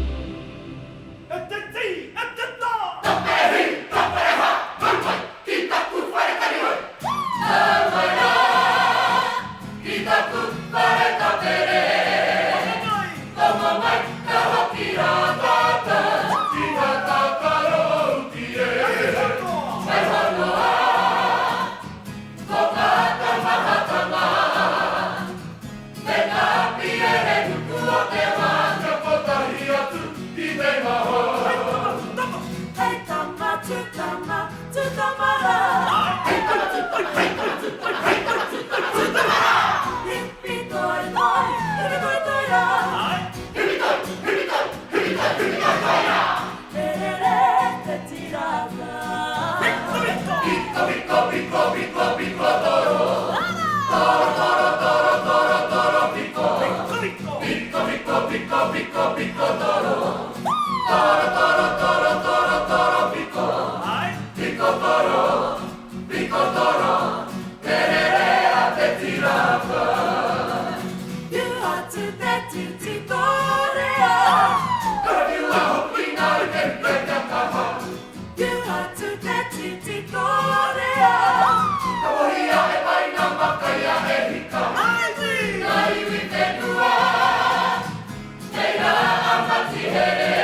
E te tī, e te tā! Tape hi, tape ha, nau mai ki taku whare kariwai. Nau mai rā ki taku whare tapere. Tomo mai! Tomo mai, ka hoki rā tātou ki ngā tākaro uki e. Hei honoa. Ko ngā taumahatanga me ngā piere nuku o te wā. Kia kotahi atu ki te ngahau. Hei tama tu tama. Hei tama tu tama, tu tama rā. Hei tama tu tama, hei tama tu tama, hei tama tu tama, tu tama rā. Hipi toi toi, hipi toi toi rā. Hipi toi, hipi toi, hipi toi, hipi toi toi rā. E rere te tiraka. Piko, piko, piko, piko, piko, toro. Toro, toro, toro, toro, toro, piko. Piko, piko, piko, piko, piko, toro. Toro, toro, toro, toro, toro, piko. Piko, toro, piko, toro, te rere a te tiraka. You are to te titi torea. Karawhiua hoki ngā rite kia kaha. You are to te titi torea. Kapohia e paina makaia e hika. Ngā iwi whenua, kei rā a Matihere.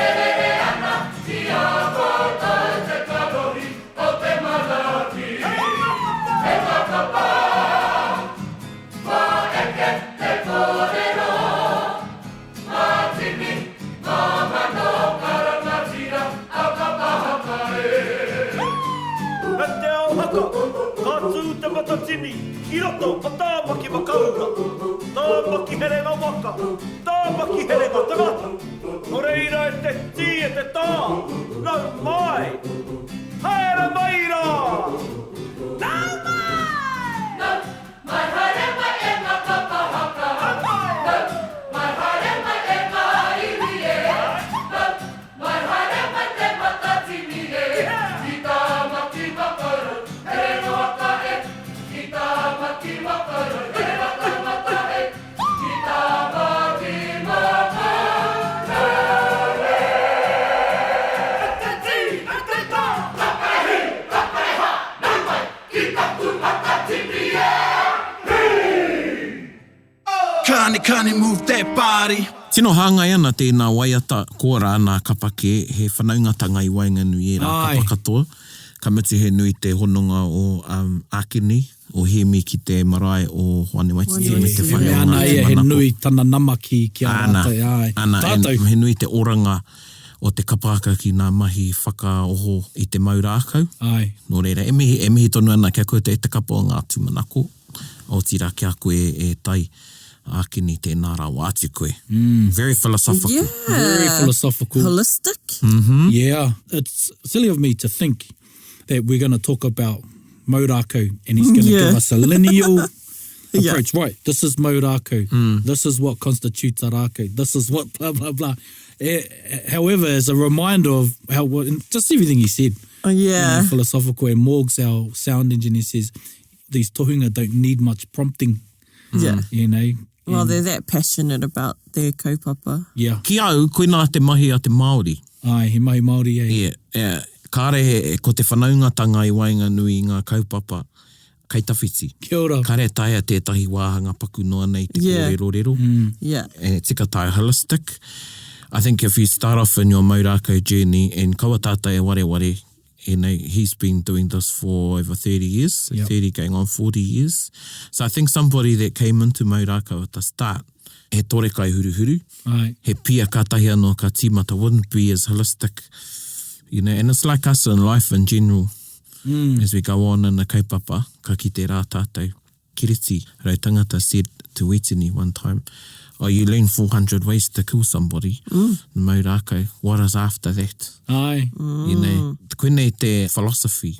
E rere ana ki a koutou te kanohi o te manaaki. Hei whakapā, kua eke te kōrero. Ngā tini, ngā mano karangatira a kapa haka e. He te ao haka, ka tū Te Matatini i roto o Tāmaki Makaurau, Tāmaki Herenga Waka, Tāmaki Herenga Tangata. Nō reira e te tī e te tā, nau mai! Haere mai rā! Nau mai! Nau Mai haere mai e nga kapa haka. Nau mai haere mai e nga iwi e. Nau mai haere mai te Matatini e. Ki Tamaki Makaurau, here noa ka e. Ki Tamaki Makaurau, here matamata e. Ki Tamaki Makaurau e. E te tī, e te tā! Ka pere hi, ka pere ha, nau mai! Ki taku Matatini e! Hī! Kani kani move that body. Tino hāngai ana tēnā waiata, koa rā nā kapa kē, he whanaungatanga i waenganui i ērā kapa katoa. Ka mutu he nui te hononga o Ākini, o Hēmi ki te marae o Hoani Waititi me te whare o Ngāti Manako. He mea ana ia, he nui tana nama ki a rātou, āe. Ana, he nui te oranga o te kapa haka ki ngā mahi whakaoho i te mau rākau. Āe. Nō reira, e mihi, e mihi tonu ana ki a koutou e te kapa o ngā tūmanako, otirā ki a koe e Tai, ākini tēnā rawa atu koe. Very philosophical. Yeah. Very philosophical. Holistic. Yeah. It's silly of me to think that we're going to talk about mau rākau and he's going to Yeah. give us a lineal Yeah. approach. Right, this is mau rākau. This is what constitutes a rākau. This is what blah, blah, blah. Eh, however, as a reminder of how, what, and just everything he said. Oh, yeah. You know, philosophical. And Morgs, our sound engineer, says these tohunga don't need much prompting. Yeah. You know? Well, And- they're that passionate about their kaupapa. Yeah. Ki au, koinā te mahi a te Māori. Ai, he mahi Māori, eh? Yeah, yeah. Kāre he, ko te whanaungatanga i waenganui i ngā kaupapa kei tawhiti. Kia ora. Kāre e taea tētahi wāhanga paku noa nei te Yeah. kōrerorero. Yeah. E tika tae holistic. I think if you start off in your mau rākau journey and kaua tātou e wareware, you know, he's been doing this for over 30 years, Yep. 30 going on 40 years. So I think somebody that came into mau rākau at the start, he tore kai huruhuru, Ai. he pia kātahi anō ka tīmata, wouldn't be as holistic, you know, and it's like us in life in general, mm. as we go on in the kaupapa, ka kite rā tātou. Kiriti Rautangata said, to Wetini one time, oh, you learn 400 ways to kill somebody, mm. mau rākau, what is after that? Ai. Mm. You know, koinei te philosophy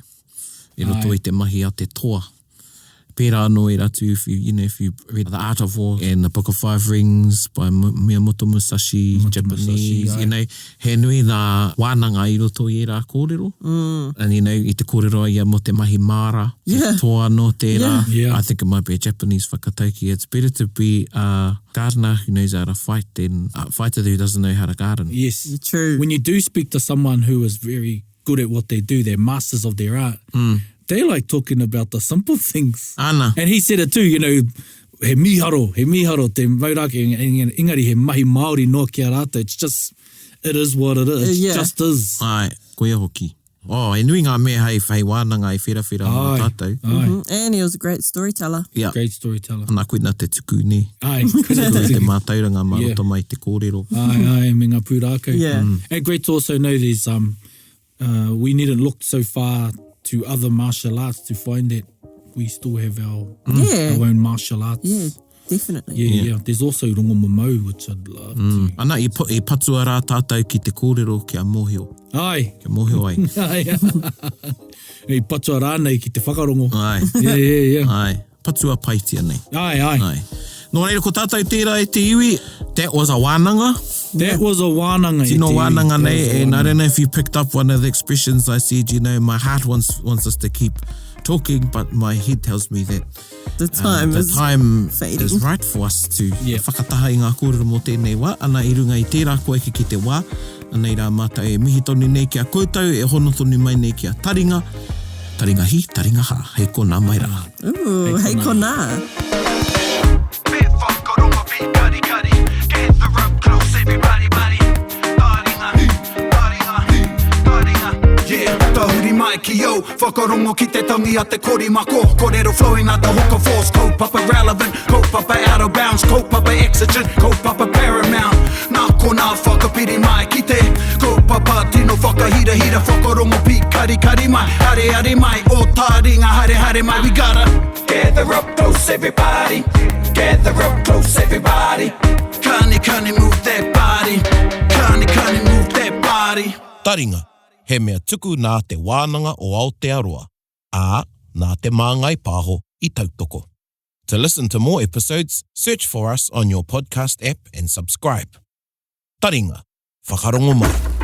i roto i te mahi a te toa. Pērā anō i ratu, if you, you know, if you read The Art of War and The Book of Five Rings by Miyamoto Musashi, Miyamoto Japanese, Musashi, you know, he nui ngā wānanga i roto i ērā kōrero. Mm. And, you know, i te kōrero a ia mō te mahi māra, yeah. he toa anō tērā. Yeah. Yeah. I think it might be a Japanese whakatauki. It's better to be a gardener who knows how to fight than a fighter who doesn't know how to garden. Yes. True. When you do speak to someone who is very good at what they do, they're masters of their art, mm. they like talking about the simple things. Ana. And he said it too, you know, he miharo, he miharo te mauraki, engari he mahi Māori noa ki a rātou. It's just, it is what it is. It yeah. just is. Ai, koia hoki. Oh, e nui ngā mea hei, hei wānanga, hei wherawhera mō tātou. Mm -hmm. And he was a great storyteller. Yeah. Great storyteller. Nā koina te tuku, nē. Ai. Koina te, te mātauranga mā yeah. roto mai te kōrero. Ai, ai, me ngā pūrākau. Yeah. Mm. And great to also know there's, um, uh, we needn't look so far to other martial arts to find that we still have our, mm. yeah. our own martial arts. Yeah, definitely. Yeah, yeah. yeah. There's also Rongomamau, which I'd love mm. to. Ana, i, i patua rā tātou ki te kōrero kia mōhio. Ai. Kia mōhio ai. Ai. I patua rānei ki te whakarongo. Ai. Yeah, yeah, yeah. Ai. Patua paitia nei. Ai, ai. Ai. Nō reira, ko tātou tērā e te iwi, that was a wānanga. That was a wānanga e te iwi. Tino wānanga nei, and I don't know if you picked up one of the expressions I said, you know, my heart wants, wants us to keep talking, but my head tells me that the um, time, uh, the is, time fading. is right for us to yeah. whakataha i ngā kōrero mō tēnei wā. Ana i runga i tērā koe ki te wā, anei rā mātou e mihi tonu nei ki a koutou, e hono tonu mai nei ki a Taringa. Taringa hi, taringa hā, hei konā mai rā. Ooh, hei konā. Tahuri mai ki au, whakarongo ki te tangi a te korimako Korero flowing like the hook of force, kaupapa relevant, kaupapa out of bounds, kaupapa exigent, kaupapa paramount Nā konā whakapiri mai ki te kaupapa tino whakahirahira Whakarongo pīkarikari mai, areare mai, o taringa haere haere mai We gotta gather up close everybody, gather up close everybody Kani kani move that body, kani kani move that body Taringa, he mea tuku nā Te Wānanga o Aotearoa, ā, nā Te Māngai Pāho i tautoko. To listen to more episodes, search for us on your podcast app and subscribe. Taringa, whakarongo mai.